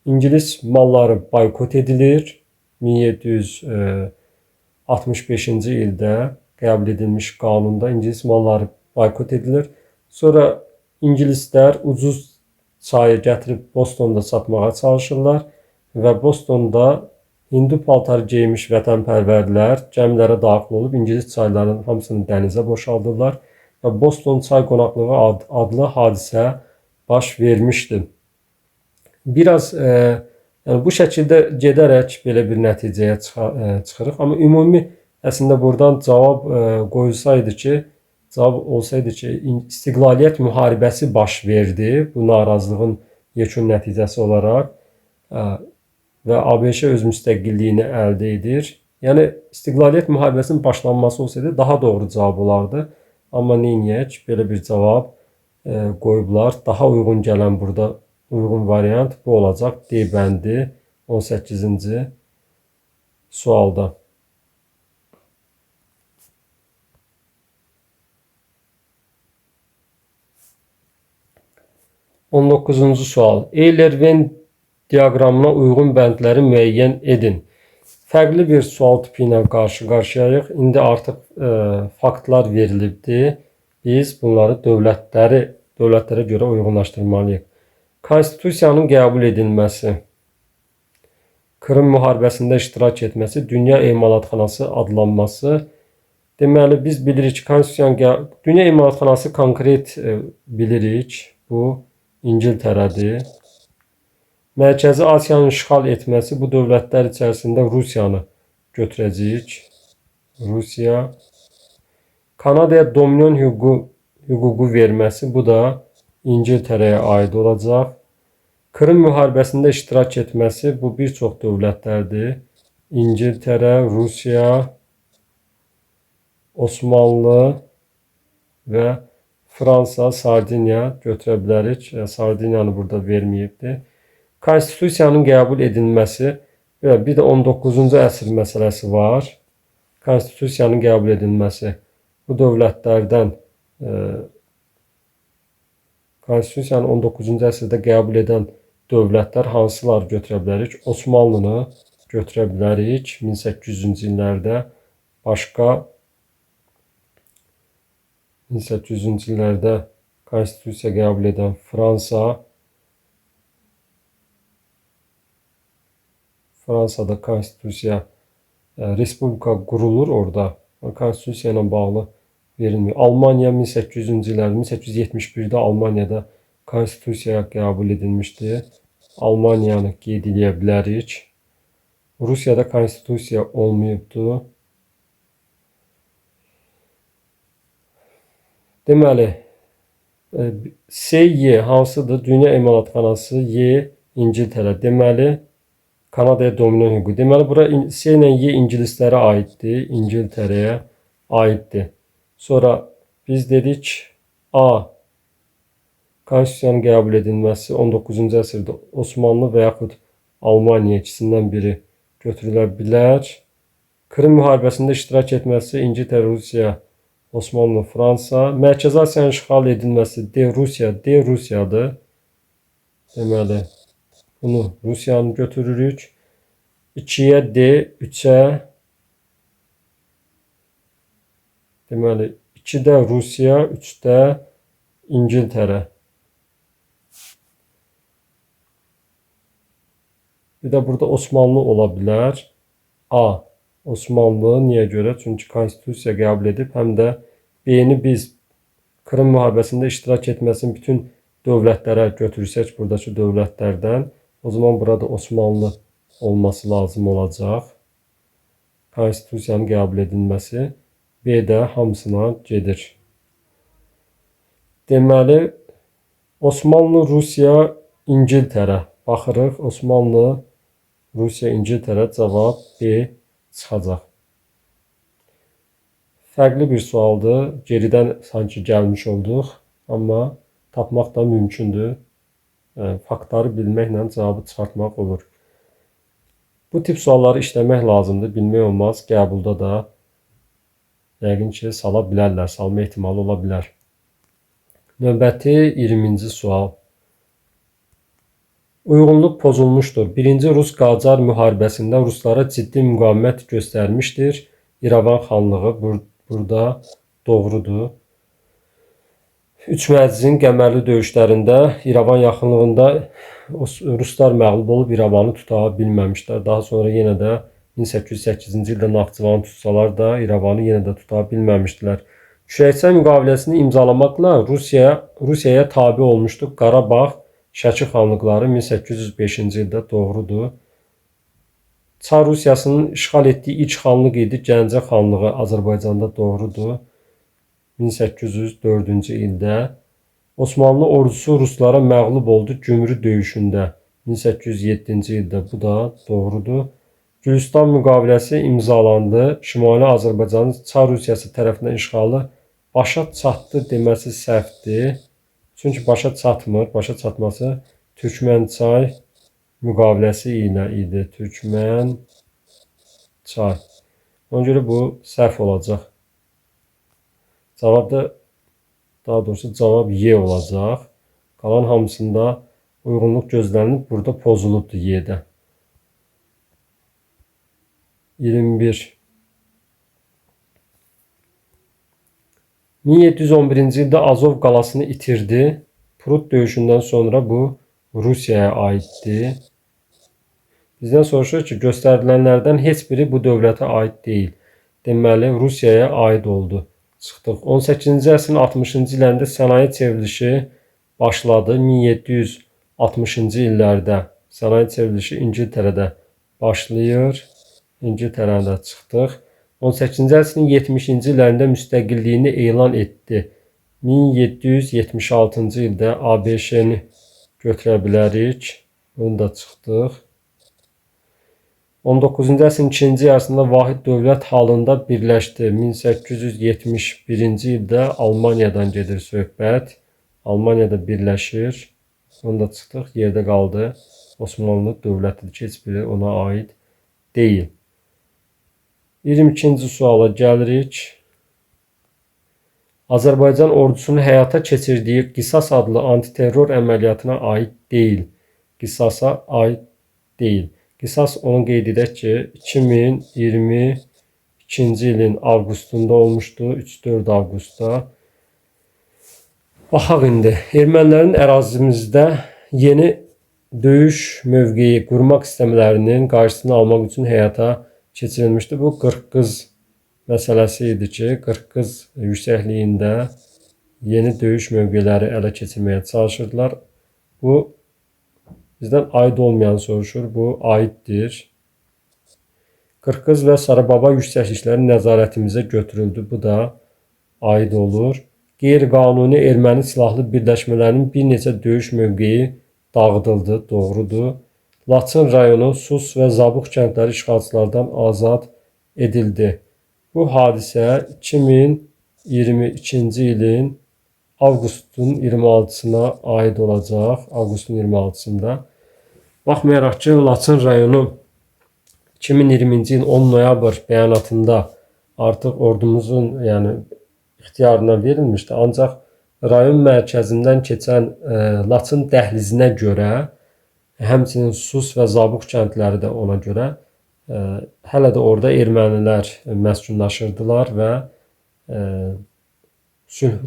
İngilis malları boykot edilir. 1765-ci ildə qəbul edilmiş qanunda İngilis malları boykot edilir. Sonra ingilislər ucuz çayı gətirib Bostonda satmağa çalışırlar və Bostonda hindu paltarı geymiş vətənpərvərlər gəmilərə daxil olub İngilis çaylarının hamısını dənizə boşaldırlar və Boston çay qonaqlığı adlı hadisə baş vermişdi. Biraz yəni bu şəkildə gedərək belə bir nəticəyə çıxırıq. Amma ümumi əslində buradan cavab qoyulsaydı ki, cavab olsaydı ki, İstiqlaliyyət müharibəsi baş verdi bu narazılığın yekun nəticəsi olaraq və ABŞ öz müstəqilliyini əldə edir. Yəni İstiqlaliyyət müharibəsinin başlanması olsaydı daha doğru cavab olardı. Amma neyniyək? Belə bir cavab qoyublar. Daha uyğun gələn burada uyğun variant bu olacaq. D bəndi 18-ci sualda. 19-cu sual. Euler-Venn diaqramına uyğun bəndləri müəyyən edin. Fərqli bir sual tipi ilə qarşı-qarşıyayıq. İndi artıq faktlar verilibdir. Biz bunları dövlətlərə görə uyğunlaşdırmalıyıq. Konstitusiyanın qəbul edilməsi, Krım müharibəsində iştirak etməsi, Dünya Emalatxanası adlanması. Deməli, biz bilirik ki, Dünya Emalatxanası konkret bilirik. Bu, İngiltərədir. Mərkəzi Asiyanın işğal etməsi bu dövlətlər içərisində Rusiyanı götürəcəyik. Rusiya. Kanadaya dominion hüququ verməsi, bu da İngiltərəyə aid olacaq. Krım müharibəsində iştirak etməsi, bu bir çox dövlətlərdir. İngiltərə, Rusiya, Osmanlı və Fransa, Sardiniya götürə bilərik. Sardiniyanı burada verməyibdir. Konstitusiyanın qəbul edilməsi və bir də 19-cu əsr məsələsi var. Konstitusiyanın qəbul edilməsi bu dövlətlərdən Konstitusiyanı 19-cu əsrdə qəbul edən dövlətlər hansılar götürə bilərik? Osmanlını götürə bilərik 1800-cü illərdə. Başqa 1800-cü illərdə Konstitusiya qəbul edən Fransa, Fransada konstitusiya, respublika qurulur orada. Konstitusiya ilə bağlı verilmir. Almaniya 1800-cü illərdə, 1871-də Almaniyada konstitusiya qəbul edilmişdi. Almaniyanı qeyd edə bilərik. Rusiyada konstitusiya olmayıbdı. Deməli, C, Y hansıdır? Dünya Emalatxanası, Y, İngiltərə. Deməli, Kanadaya dominion hüququ. Deməli, bura C ilə Y ingilislərə aiddir. İngiltərəyə aiddir. Sonra biz dedik A, Konstitusiyanın qəbul edilməsi 19-cu əsrdə Osmanlı və yaxud Almaniya ikisindən biri götürülə bilər. Krım müharibəsində iştirak etməsi İngiltərə, Rusiya, Osmanlı, Fransa. Mərkəzi Asiyanın işğal edilməsi D, Rusiya, D, Rusiyadır. Deməli, bunu Rusiyanı götürürük. 2-yə D, 3-ə deməli, 2-də Rusiya, 3-də İngiltərə. Bir də burada Osmanlı ola bilər. A. Osmanlı niyə görə? Çünki konstitusiya qəbul edib, həm də B-ni biz Krım müharibəsində iştirak etməsini bütün dövlətlərə götürsək, buradakı dövlətlərdən, o zaman burada Osmanlı olması lazım olacaq. Konstitusiyanın qəbul edilməsi B də hamısına gedir. Deməli, Osmanlı, Rusiya, İngiltərə. Baxırıq, Osmanlı, Rusiya, İngiltərə, cavab B çıxacaq. Fərqli bir sualdır. Geridən sanki gəlmiş olduq, amma tapmaq da mümkündür. Faktları bilməklə cavabı çıxartmaq olur. Bu tip sualları işləmək lazımdır. Bilmək olmaz. Qəbulda da yəqin ki, sala bilərlər. Salma ehtimalı ola bilər. Növbəti 20-ci sual. Uyğunluq pozulmuşdur. Birinci Rus-Qacar müharibəsində ruslara ciddi müqavimət göstərmişdir. İrəvan xanlığı burada doğrudur. Üç Məclisin Qəmərli döyüşlərində İrəvan yaxınlığında ruslar məğlub olub İrəvanı tuta bilməmişlər. Daha sonra yenə də 1808-ci ildə Naxçıvanı tutsalar da İrəvanı yenə də tuta bilməmişdilər. Kürəkçay müqaviləsini imzalamaqla Rusiyaya tabe olmuşdu. Qarabağ, Şəki xanlıqları 1805-ci ildə doğrudur. Çar Rusiyasının işğal etdiyi ilk xanlıq idi. Gəncə xanlığı Azərbaycanda doğrudur. 1804-cü ildə Osmanlı ordusu ruslara məğlub oldu Gümrü döyüşündə 1807-ci ildə, bu da doğrudur. Gülüstan müqaviləsi imzalandı. Şimali Azərbaycanın Çar Rusiyası tərəfindən işğalı başa çatdı deməsi səhvdir. Çünki başa çatmır. Başa çatması Türkmənçay müqaviləsi ilə idi. Türkmənçay. Ona görə bu səhv olacaq. Cavab da, daha doğrusu cavab Y olacaq. Qalan hamısında uyğunluq gözlənilib, burada pozulubdur Y-də. 21. 1711-ci ildə Azov qalasını itirdi. Prut döyüşündən sonra bu Rusiyaya aiddir. Bizdən soruşur ki, göstərilənlərdən heç biri bu dövlətə aid deyil. Deməli, Rusiyaya aid oldu. Çıxdıq. 18-ci əsrin 60-cı illərində sənaye çevrilişi başladı. 1760-cı illərdə sənaye çevrilişi İngiltərədə başlayır. İngiltərədə də çıxdıq. 18-ci əsrin 70-ci illərində müstəqilliyini elan etdi. 1776-cı ildə ABŞ-ni götürə bilərik. Bunu da çıxdıq. 19-cu əsrin ikinci yarısında vahid dövlət halında birləşdi. 1871-ci ildə Almaniyadan gedir söhbət. Almaniyada birləşir. Bunu da çıxdıq. Yerdə qaldı. Osmanlı dövlətidir ki, heç biri ona aid deyil. 22-ci suala gəlirik. Azərbaycan ordusunun həyata keçirdiyi Qisas adlı antiterror əməliyyatına aid deyil. Qisasa aid deyil. Qisas onu qeyd edək ki, 2022-ci ilin avqustunda olmuşdu. 3-4 avqustda. Baxaq indi. Ermənilərin ərazimizdə yeni döyüş mövqeyi qurmaq istəmələrinin qarşısını almaq üçün həyata keçirilmişdi. Bu Qırqqız məsələsi idi ki, Qırqqız yüksəkliyində yeni döyüş mövqeləri ələ keçirməyə çalışırdılar. Bu bizdən aid olmayan soruşur. Bu aiddir. Qırqqız və Sarıbaba yüksəklikləri nəzarətimizə götürüldü. Bu da aid olur. Qeyri-qanuni erməni silahlı birləşmələrinin bir neçə döyüş mövqeyi dağıdıldı. Doğrudur. Laçın rayonu Sus və Zabux kəndləri işğalçılardan azad edildi. Bu hadisə 2022-ci ilin avqustun 26-sına aid olacaq. Avqustun 26-sında. Baxmayaraq ki, Laçın rayonu 2020-ci ilin 10 noyabr bəyanatında artıq ordumuzun, yəni ixtiyarına verilmişdi. Ancaq rayon mərkəzindən keçən Laçın dəhlizinə görə, həmçinin Sus və Zabux kəndləri də ona görə hələ də orada ermənilər məskunlaşırdılar və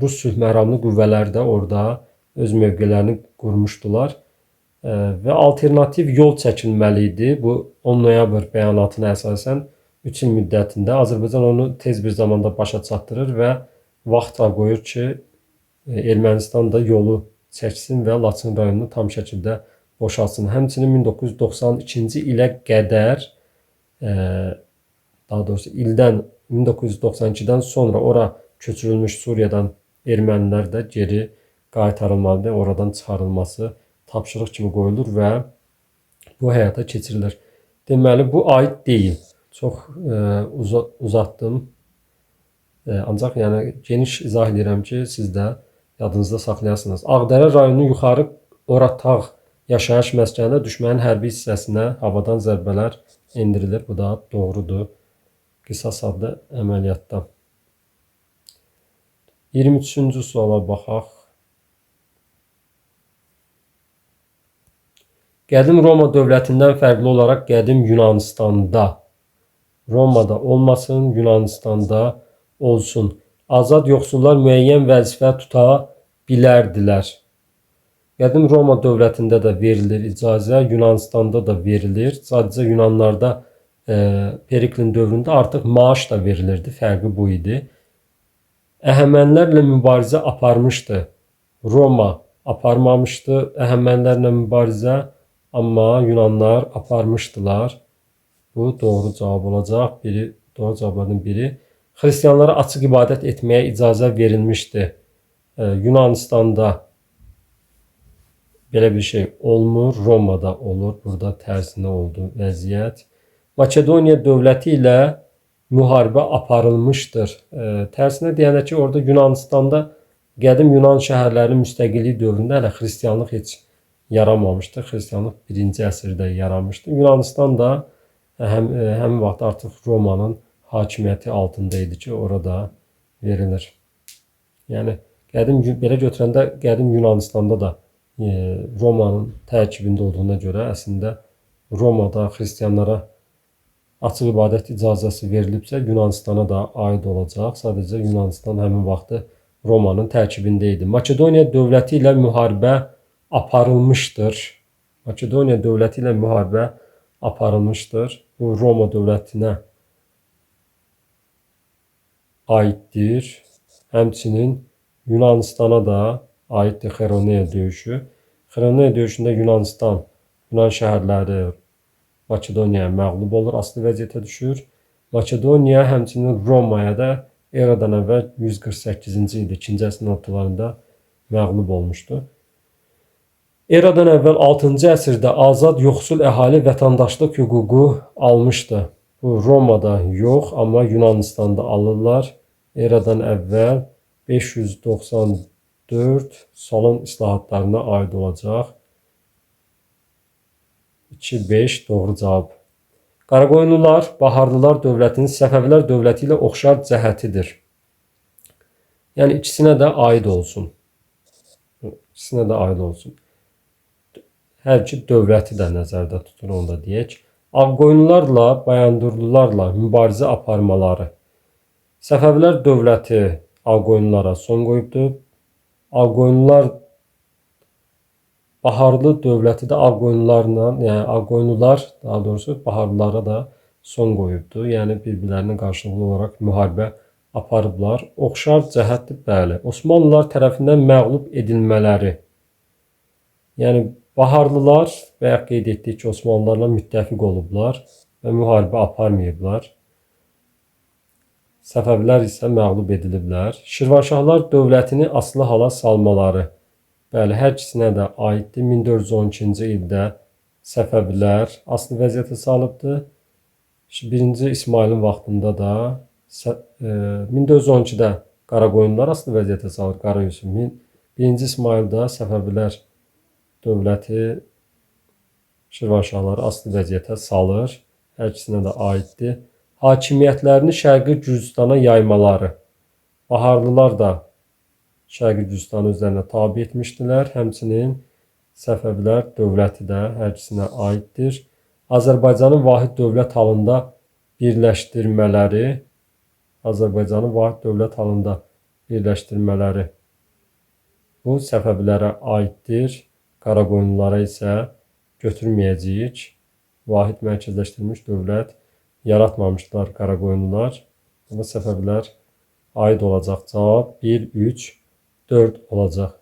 rus sülh məramlı qüvvələri də orada öz mövqelərini qurmuşdular. Və alternativ yol çəkilməli idi. Bu 10 noyabr bəyanatına əsasən 3 il müddətində Azərbaycan onu tez bir zamanda başa çatdırır və vaxt qoyur ki, Ermənistan da yolu çəksin və Laçın rayonunu tam şəkildə boşaltsın. Həmçinin 1992-ci ilə qədər, daha doğrusu ildən 1992-dən sonra ora köçürülmüş Suriyadan ermənilər də geri qaytarılmalıdır, oradan çıxarılması tapşırıq kimi qoyulur və bu həyata keçirilir. Deməli, bu aid deyil. Çox uzatdım. Ancaq yəni geniş izah edirəm ki, siz də yadınızda saxlayasınız. Ağdərə rayonunun yuxarı Oratağ yaşayış məskənində düşmənin hərbi hissəsinə havadan zərbələr endirilir. Bu da doğrudur. Qisas adlı əməliyyatda. 23-cü suala baxaq. Qədim Roma dövlətindən fərqli olaraq qədim Yunanıstanda, Romada olmasın, Yunanıstanda olsun. Azad yoxsullar müəyyən vəzifə tuta bilərdilər. Qədim Roma dövlətində də verilir icazə, Yunanıstanda da verilir. Sadəcə Yunanlarda Periklin dövründə artıq maaş da verilirdi. Fərqi bu idi. Əhəmənilərlə mübarizə aparmışdı. Roma aparmamışdı Əhəmənilərlə mübarizə, amma Yunanlar aparmışdılar. Bu doğru cavab olacaq. Biri, doğru cavablardan biri. Xristianlara açıq ibadət etməyə icazə verilmişdi. Yunanıstanda belə bir şey olmur. Romada olur. Burada tərsinə oldu vəziyyət. Makedoniya dövləti ilə müharibə aparılmışdır. Tərsinə deyəndə ki, orada Yunanıstanda qədim Yunan şəhərlərinin müstəqilliyi dövründə hələ xristianlıq heç yaranmamışdı. Xristianlıq 1-ci əsrdə yaranmışdı. Yunanistan da həmin vaxt artıq Romanın hakimiyyəti altında idi ki, orada verilir. Yəni qədim belə götürəndə qədim Yunanıstanda da Romanın tərkibində olduğuna görə əslində Romada xristianlara açıq ibadət icazəsi verilibsə, Yunanıstana da aid olacaq. Sadəcə Yunanistan həmin vaxtı Romanın tərkibində idi. Makedoniya dövləti ilə müharibə aparılmışdır. Makedoniya dövləti ilə müharibə aparılmışdır. Bu Roma dövlətinə aiddir. Həmçinin Yunanıstana da aiddir Xeroneya döyüşü. Xeroneya döyüşündə Yunanistan, Yunan şəhərləri Makedoniyaya məğlub olur, asılı vəziyyətə düşür. Makedoniya həmçinin Romaya da eradan əvvəl 148-ci ildə 2-ci əsrin ortalarında məğlub olmuşdu. Eradan əvvəl 6-cı əsrdə azad yoxsul əhali vətəndaşlıq hüququ almışdı. Bu Romada yox, amma Yunanıstanda alırlar. Eradan əvvəl 594 Solon islahatlarına aid olacaq. 2-5 doğru cavab. Qaraqoyunlular Baharlılar dövlətinin Səfəvilər dövləti ilə oxşar cəhətidir. Yəni ikisinə də aid olsun. İkisinə də aid olsun. Hər iki dövləti də nəzərdə tutur, onu da deyək. Ağqoyunlularla, Bayandurlularla mübarizə aparmaları. Səfəvilər dövləti Ağqoyunlulara son qoyubdur. Ağqoyunlular Baharlı dövləti də Ağqoyunlularla, yəni Ağqoyunlular daha doğrusu Baharlılara da son qoyubdur. Yəni bir-birlərinə qarşılıqlı olaraq müharibə aparıblar. Oxşar cəhətdir, bəli. Osmanlılar tərəfindən məğlub edilmələri. Yəni Baharlılar, bayaq qeyd etdik ki, Osmanlılarla müttəfiq olublar və müharibə aparmayıblar. Səfəvilər isə məğlub ediliblər. Şirvanşahlar dövlətini asılı hala salmaları. Bəli, hər ikisinə də aiddir. 1412-ci ildə Səfəvilər asılı vəziyyətə salıbdır. Birinci İsmailin vaxtında da 1412-də Qaraqoyunlular asılı vəziyyətə salır, Qara Yusuf. Birinci İsmaildə Səfəvilər dövləti Şirvanşahları asılı vəziyyətə salır. Hər ikisinə də aiddir. Hakimiyyətlərini Şərqi Gürcüstana yaymaları. Baharlılar da Şərqi Gürcüstanı özlərinə tabe etmişdilər. Həmçinin Səfəvilər dövləti də hər ikisinə aiddir. Azərbaycanın vahid dövlət halında birləşdirmələri, Azərbaycanın vahid dövlət halında birləşdirmələri bu Səfəvilərə aiddir. Qaraqoyunlulara isə götürməyəcəyik. Vahid mərkəzləşdirilmiş dövlət yaratmamışdılar Qaraqoyunlular. Buna Səfəvilər aid olacaq. Cavab 1, 3, 4 olacaq.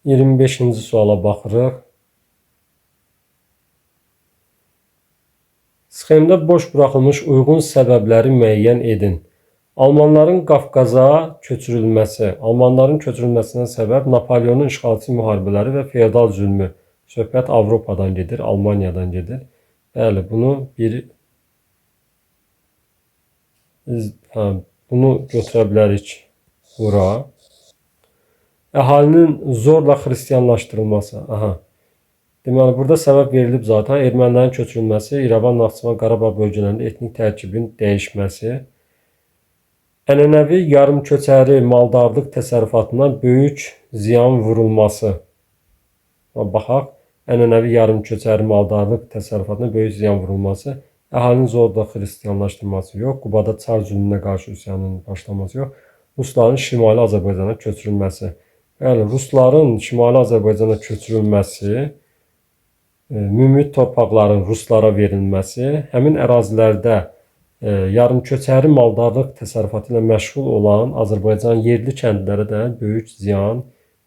25-ci suala baxırıq. Sxemdə boş buraxılmış uyğun səbəbləri müəyyən edin. Almanların Qafqaza köçürülməsi. Almanların köçürülməsinə səbəb Napoleonun işğalçı müharibələri və feodal zülmü. Söhbət Avropadan gedir, Almaniyadan gedir. Bəli, bunu götürə bilərik bura. Əhalinin zorla xristianlaşdırılması. Aha. Deməli, burada səbəb verilib zaten. Ermənilərin köçürülməsi, İrəvan, Naxçıvan, Qarabağ bölgələrində etnik tərkibin dəyişməsi. Ənənəvi yarımköçəri maldarlıq təsərrüfatına böyük ziyan vurulması. Baxaq, ənənəvi yarımköçəri maldarlıq təsərrüfatına böyük ziyan vurulması, əhalinin zorla xristianlaşdırılması yox, Qubada çar zülmünə qarşı üsyanın başlaması yox, Rusların Şimali Azərbaycana köçürülməsi. Bəli, Rusların Şimali Azərbaycana köçürülməsi, mümüt torpaqların Ruslara verilməsi, həmin ərazilərdə yarımköçəri maldarlıq təsərrüfatı ilə məşğul olan Azərbaycan yerli kəndlərə də böyük ziyan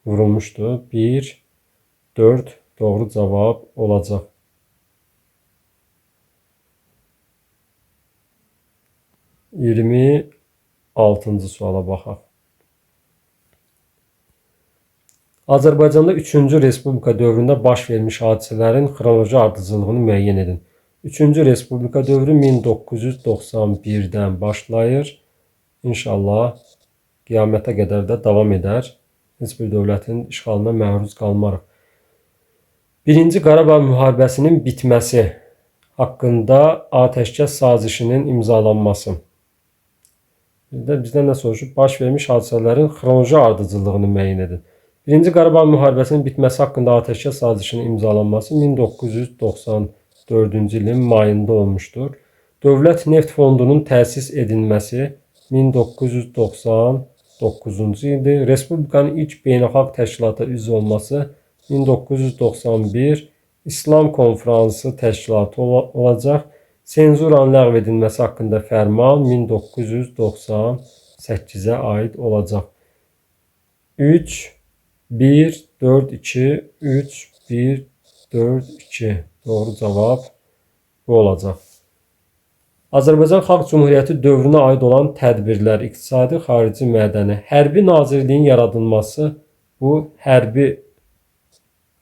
vurulmuşdu. 1, 4 doğru cavab olacaq. 26-cı suala baxaq. Azərbaycanda 3-cü Respublika dövründə baş vermiş hadisələrin xronoloji ardıcıllığını müəyyən edin. 3-cü Respublika dövrü 1991-dən başlayır. İnşallah qiyamətə qədər də davam edər. Heç bir dövlətin işğalına məruz qalmarıq. 1-ci Qarabağ müharibəsinin bitməsi haqqında atəşkəs sazişinin imzalanması. Bizdən nə soruşub? Baş vermiş hadisələrin xronoloji ardıcıllığını müəyyən edin. 1-ci Qarabağ müharibəsinin bitməsi haqqında atəşkəs sazişinin imzalanması 1994-cü ilin mayında olmuşdur. Dövlət Neft Fondunun təsis edilməsi 1999-cu ildir. Respublikanın ilk beynəlxalq təşkilata üzv olması 1991 İslam Konfransı təşkilatı olacaq. Senzuranın ləğv edilməsi haqqında fərman 1998-ə aid olacaq. 3, 1, 4, 2, 3, 1, 4, 2. Doğru cavab bu olacaq. Azərbaycan Xalq Cümhuriyyəti dövrünə aid olan tədbirlər, iqtisadi, xarici, mədəni, hərbi nazirliyin yaradılması bu hərbi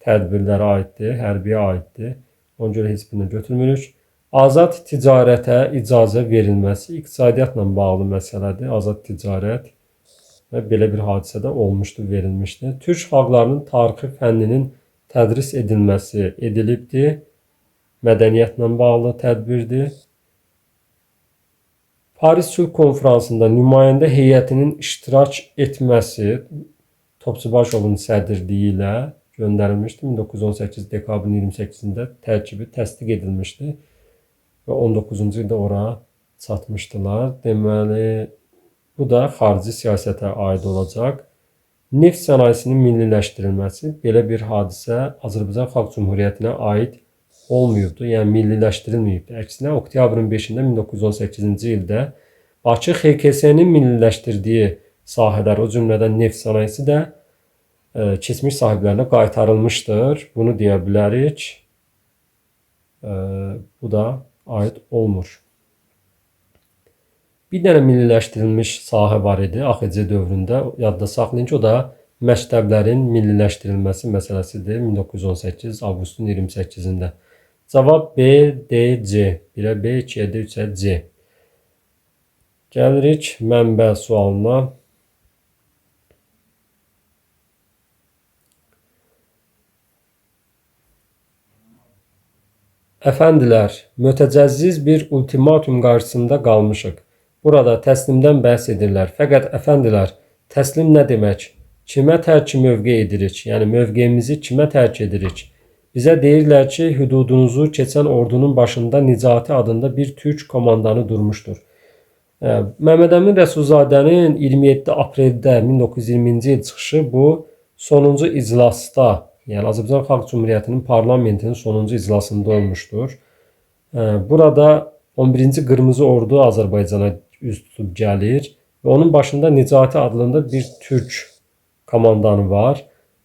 tədbirlərə aiddir, hərbiyə aiddir. Ona görə heç birini götürmürük. Azad ticarətə icazə verilməsi iqtisadiyyatla bağlı məsələdir. Azad ticarət və belə bir hadisə də olmuşdu, verilmişdi. Türk xalqlarının tarixi fənninin tədris edilməsi edilibdir. Mədəniyyətlə bağlı tədbirdir. Paris Sülh Konfransında nümayəndə heyətinin iştirak etməsi Topçubaşovun sədrliyi ilə göndərilmişdi. 1918 dekabrın 28-də tərkibi təsdiq edilmişdi və 19-cu ildə ora çatmışdılar. Deməli, bu da xarici siyasətə aid olacaq. Neft sənayesinin milliləşdirilməsi belə bir hadisə Azərbaycan Xalq Cümhuriyyətinə aid olmayıbdır, yəni milliləşdirilməyibdir. Əksinə, oktyabrın 5-də 1918-ci ildə Bakı XKS-nin milliləşdirdiyi sahələr, o cümlədən neft sənayesi də keçmiş sahiblərinə qaytarılmışdır. Bunu deyə bilərik. Bu da aid olmur. Bir dənə milliləşdirilmiş sahə var idi AXC dövründə. Yadda saxlayın ki, o da məktəblərin milliləşdirilməsi məsələsidir 1918 avqustun 28-də. Cavab B, D, C. 1-ə B, 2-yə D, 3-ə C. Gəlirik mənbə sualına. Əfəndilər, mötəcəzziz bir ultimatum qarşısında qalmışıq. Burada təslimdən bəhs edirlər. Fəqət əfəndilər, təslim nə demək? Kimə tərk mövqe edirik? Yəni mövqeyimizi kimə tərk edirik? Bizə deyirlər ki, hüdudunuzu keçən ordunun başında Nicati adında bir türk komandanı durmuşdur. Məmməd Əmin Rəsulzadənin 27 apreldə 1920-ci il çıxışı bu Sonuncu iclasda, yəni Azərbaycan Xalq Cümhuriyyətinin parlamentinin sonuncu iclasında olmuşdur. Burada 11-ci Qırmızı Ordu Azərbaycana üz tutub gəlir və onun başında Nicati adında bir türk komandanı var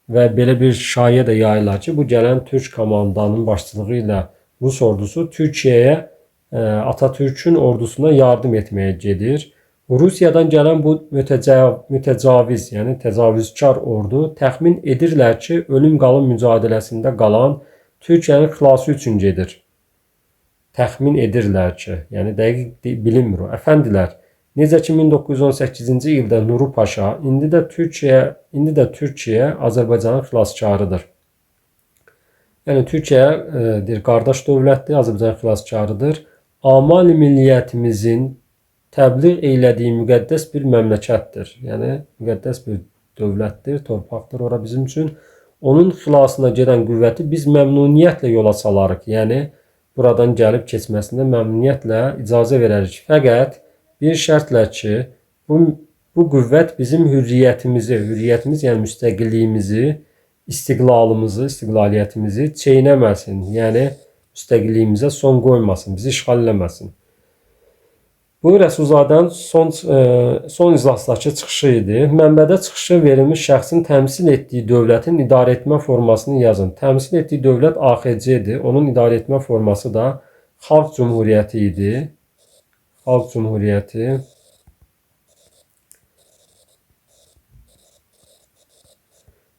və belə bir şayiə də yayılır ki, bu gələn türk komandanının başçılığı ilə Rus ordusu Türkiyəyə Atatürkün ordusuna yardım etməyə gedir. Rusiyadan gələn bu mütəcaviz, yəni təcavüzkar ordu təxmin edirlər ki, ölüm qalım mücadiləsində qalan Türkiyənin xilası üçün gedir. Təxmin edirlər ki, yəni dəqiq bilinmir o. Əfəndilər, necə ki 1918-ci ildə Nuru Paşa, indi də Türkiyə Azərbaycanın xilaskarıdır. Yəni Türkiyə deyir, qardaş dövlətdir, Azərbaycan xilaskarıdır. Amal milliyyətimizin təbliğ eylədiyi müqəddəs bir məmləkətdir. Yəni müqəddəs bir dövlətdir, torpaqdır ora bizim üçün. Onun xilasına gedən qüvvəti biz məmnuniyyətlə yola salarıq. Yəni buradan gəlib keçməsinə məmnuniyyətlə icazə verərik. Fəqət bir şərtlə ki, bu qüvvət bizim hürriyyətimizi, hürriyyətimiz yəni müstəqilliyimizi, istiqlalımızı, istiqlaliyyətimizi çeynəməsin. Yəni müstəqilliyimizə son qoymasın, bizi işğal eləməsin. Bu Rəsulzadənin son iclasdakı çıxışı idi. Mənbədə çıxışı verilmiş şəxsin təmsil etdiyi dövlətin idarəetmə formasını yazın. Təmsil etdiyi dövlət AXC-dir. Onun idarəetmə forması da Xalq Cümhuriyyəti idi. Xalq Cümhuriyyəti.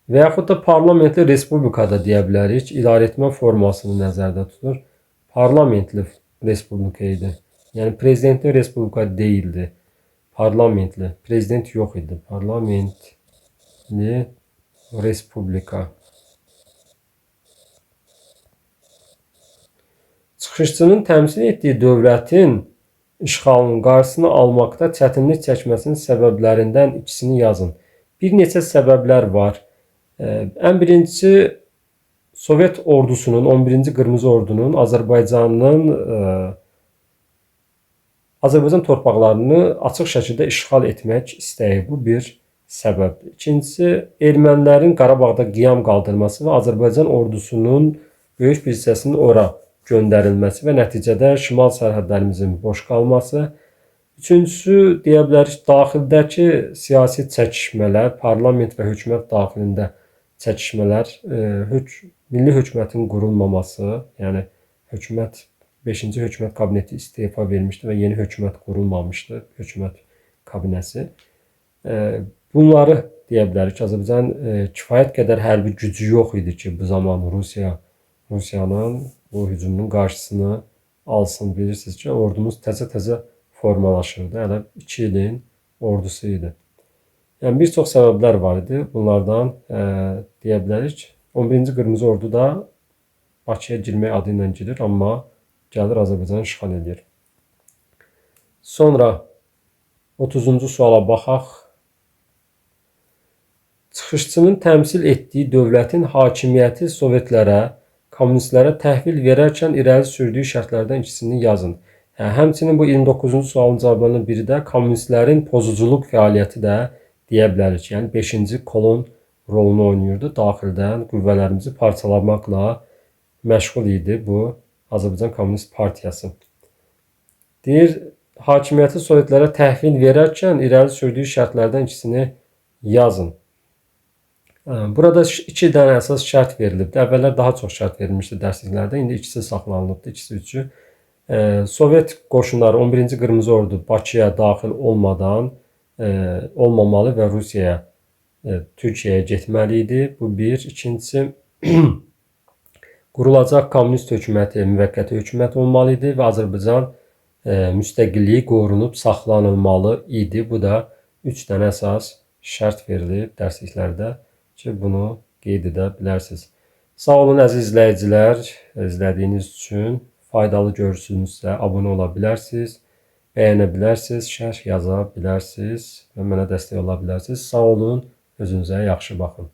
Və yaxud da parlamentli respublikada deyə bilərik. İdarəetmə formasını nəzərdə tutur. Parlamentli respublika idi. Yəni prezidentli respublika deyildi. Parlamentli. Prezident yox idi. Parlamentli respublika. Çıxışçının təmsil etdiyi dövlətin işğalının qarşısını almaqda çətinlik çəkməsinin səbəblərindən ikisini yazın. Bir neçə səbəblər var. Ən birincisi Sovet ordusunun, 11-ci Qırmızı Ordunun Azərbaycan torpaqlarını açıq şəkildə işğal etmək istəyi. Bu bir səbəbdir. İkincisi, ermənilərin Qarabağda qiyam qaldırması və Azərbaycan ordusunun böyük bir hissəsinin ora göndərilməsi və nəticədə şimal sərhədlərimizin boş qalması. Üçüncüsü, deyə bilərik, daxildəki siyasi çəkişmələr, parlament və hökumət daxilində çəkişmələr, milli hökumətin qurulmaması, yəni hökumət 5-ci hökumət kabineti istefa vermişdi və yeni hökumət qurulmamışdı, hökumət kabinəsi. Bunları deyə bilərik ki, Azərbaycan kifayət qədər hərbi gücü yox idi ki, bu zaman Rusiyanın bu hücumunun qarşısını alsın. Bilirsiniz ki, ordumuz təzə-təzə formalaşırdı. Hələ 2 ilin ordusu idi. Yəni bir çox səbəblər var idi. Bunlardan deyə bilərik. 11-ci Qırmızı Ordu da Bakıya girmək adı ilə gedir, amma gəlir Azərbaycanı işğal edir. Sonra 30-cu suala baxaq. Çıxışçının təmsil etdiyi dövlətin hakimiyyəti Sovetlərə, kommunistlərə təhvil verərkən irəli sürdüyü şərtlərdən ikisini yazın. Həmçinin bu 29-cu sualın cavablarından biri də kommunistlərin pozuculuq fəaliyyəti də deyə bilərik. Yəni 5-ci kolon rolunu oynayırdı. Daxildən qüvvələrimizi parçalamaqla məşğul idi bu Azərbaycan Komünist Partiyası. Deyir, hakimiyyəti Sovetlərə təhvil verərkən irəli sürdüyü şərtlərdən ikisini yazın. Burada iki dənə əsas şərt verilibdir. Əvvəllər daha çox şərt verilmişdi dərsliklərdə. İndi ikisi saxlanılıbdır, ikisi üçü. Sovet qoşunları 11-ci Qırmızı Ordu Bakıya daxil olmadan olmamalı və Rusiyaya, Türkiyəyə getməli idi. Bu bir. İkincisi, qurulacaq kommunist hökuməti müvəqqəti hökumət olmalı idi və Azərbaycan müstəqilliyi qorunub saxlanılmalı idi. Bu da 3 dənə əsas şərt verilib dərsliklərdə ki, bunu qeyd edə bilərsiniz. Sağ olun əziz izləyicilər, izlədiyiniz üçün. Faydalı görürsünüzsə abunə ola bilərsiniz, bəyənə bilərsiniz, şərh yaza bilərsiniz və mənə dəstək ola bilərsiniz. Sağ olun, özünüzə yaxşı baxın.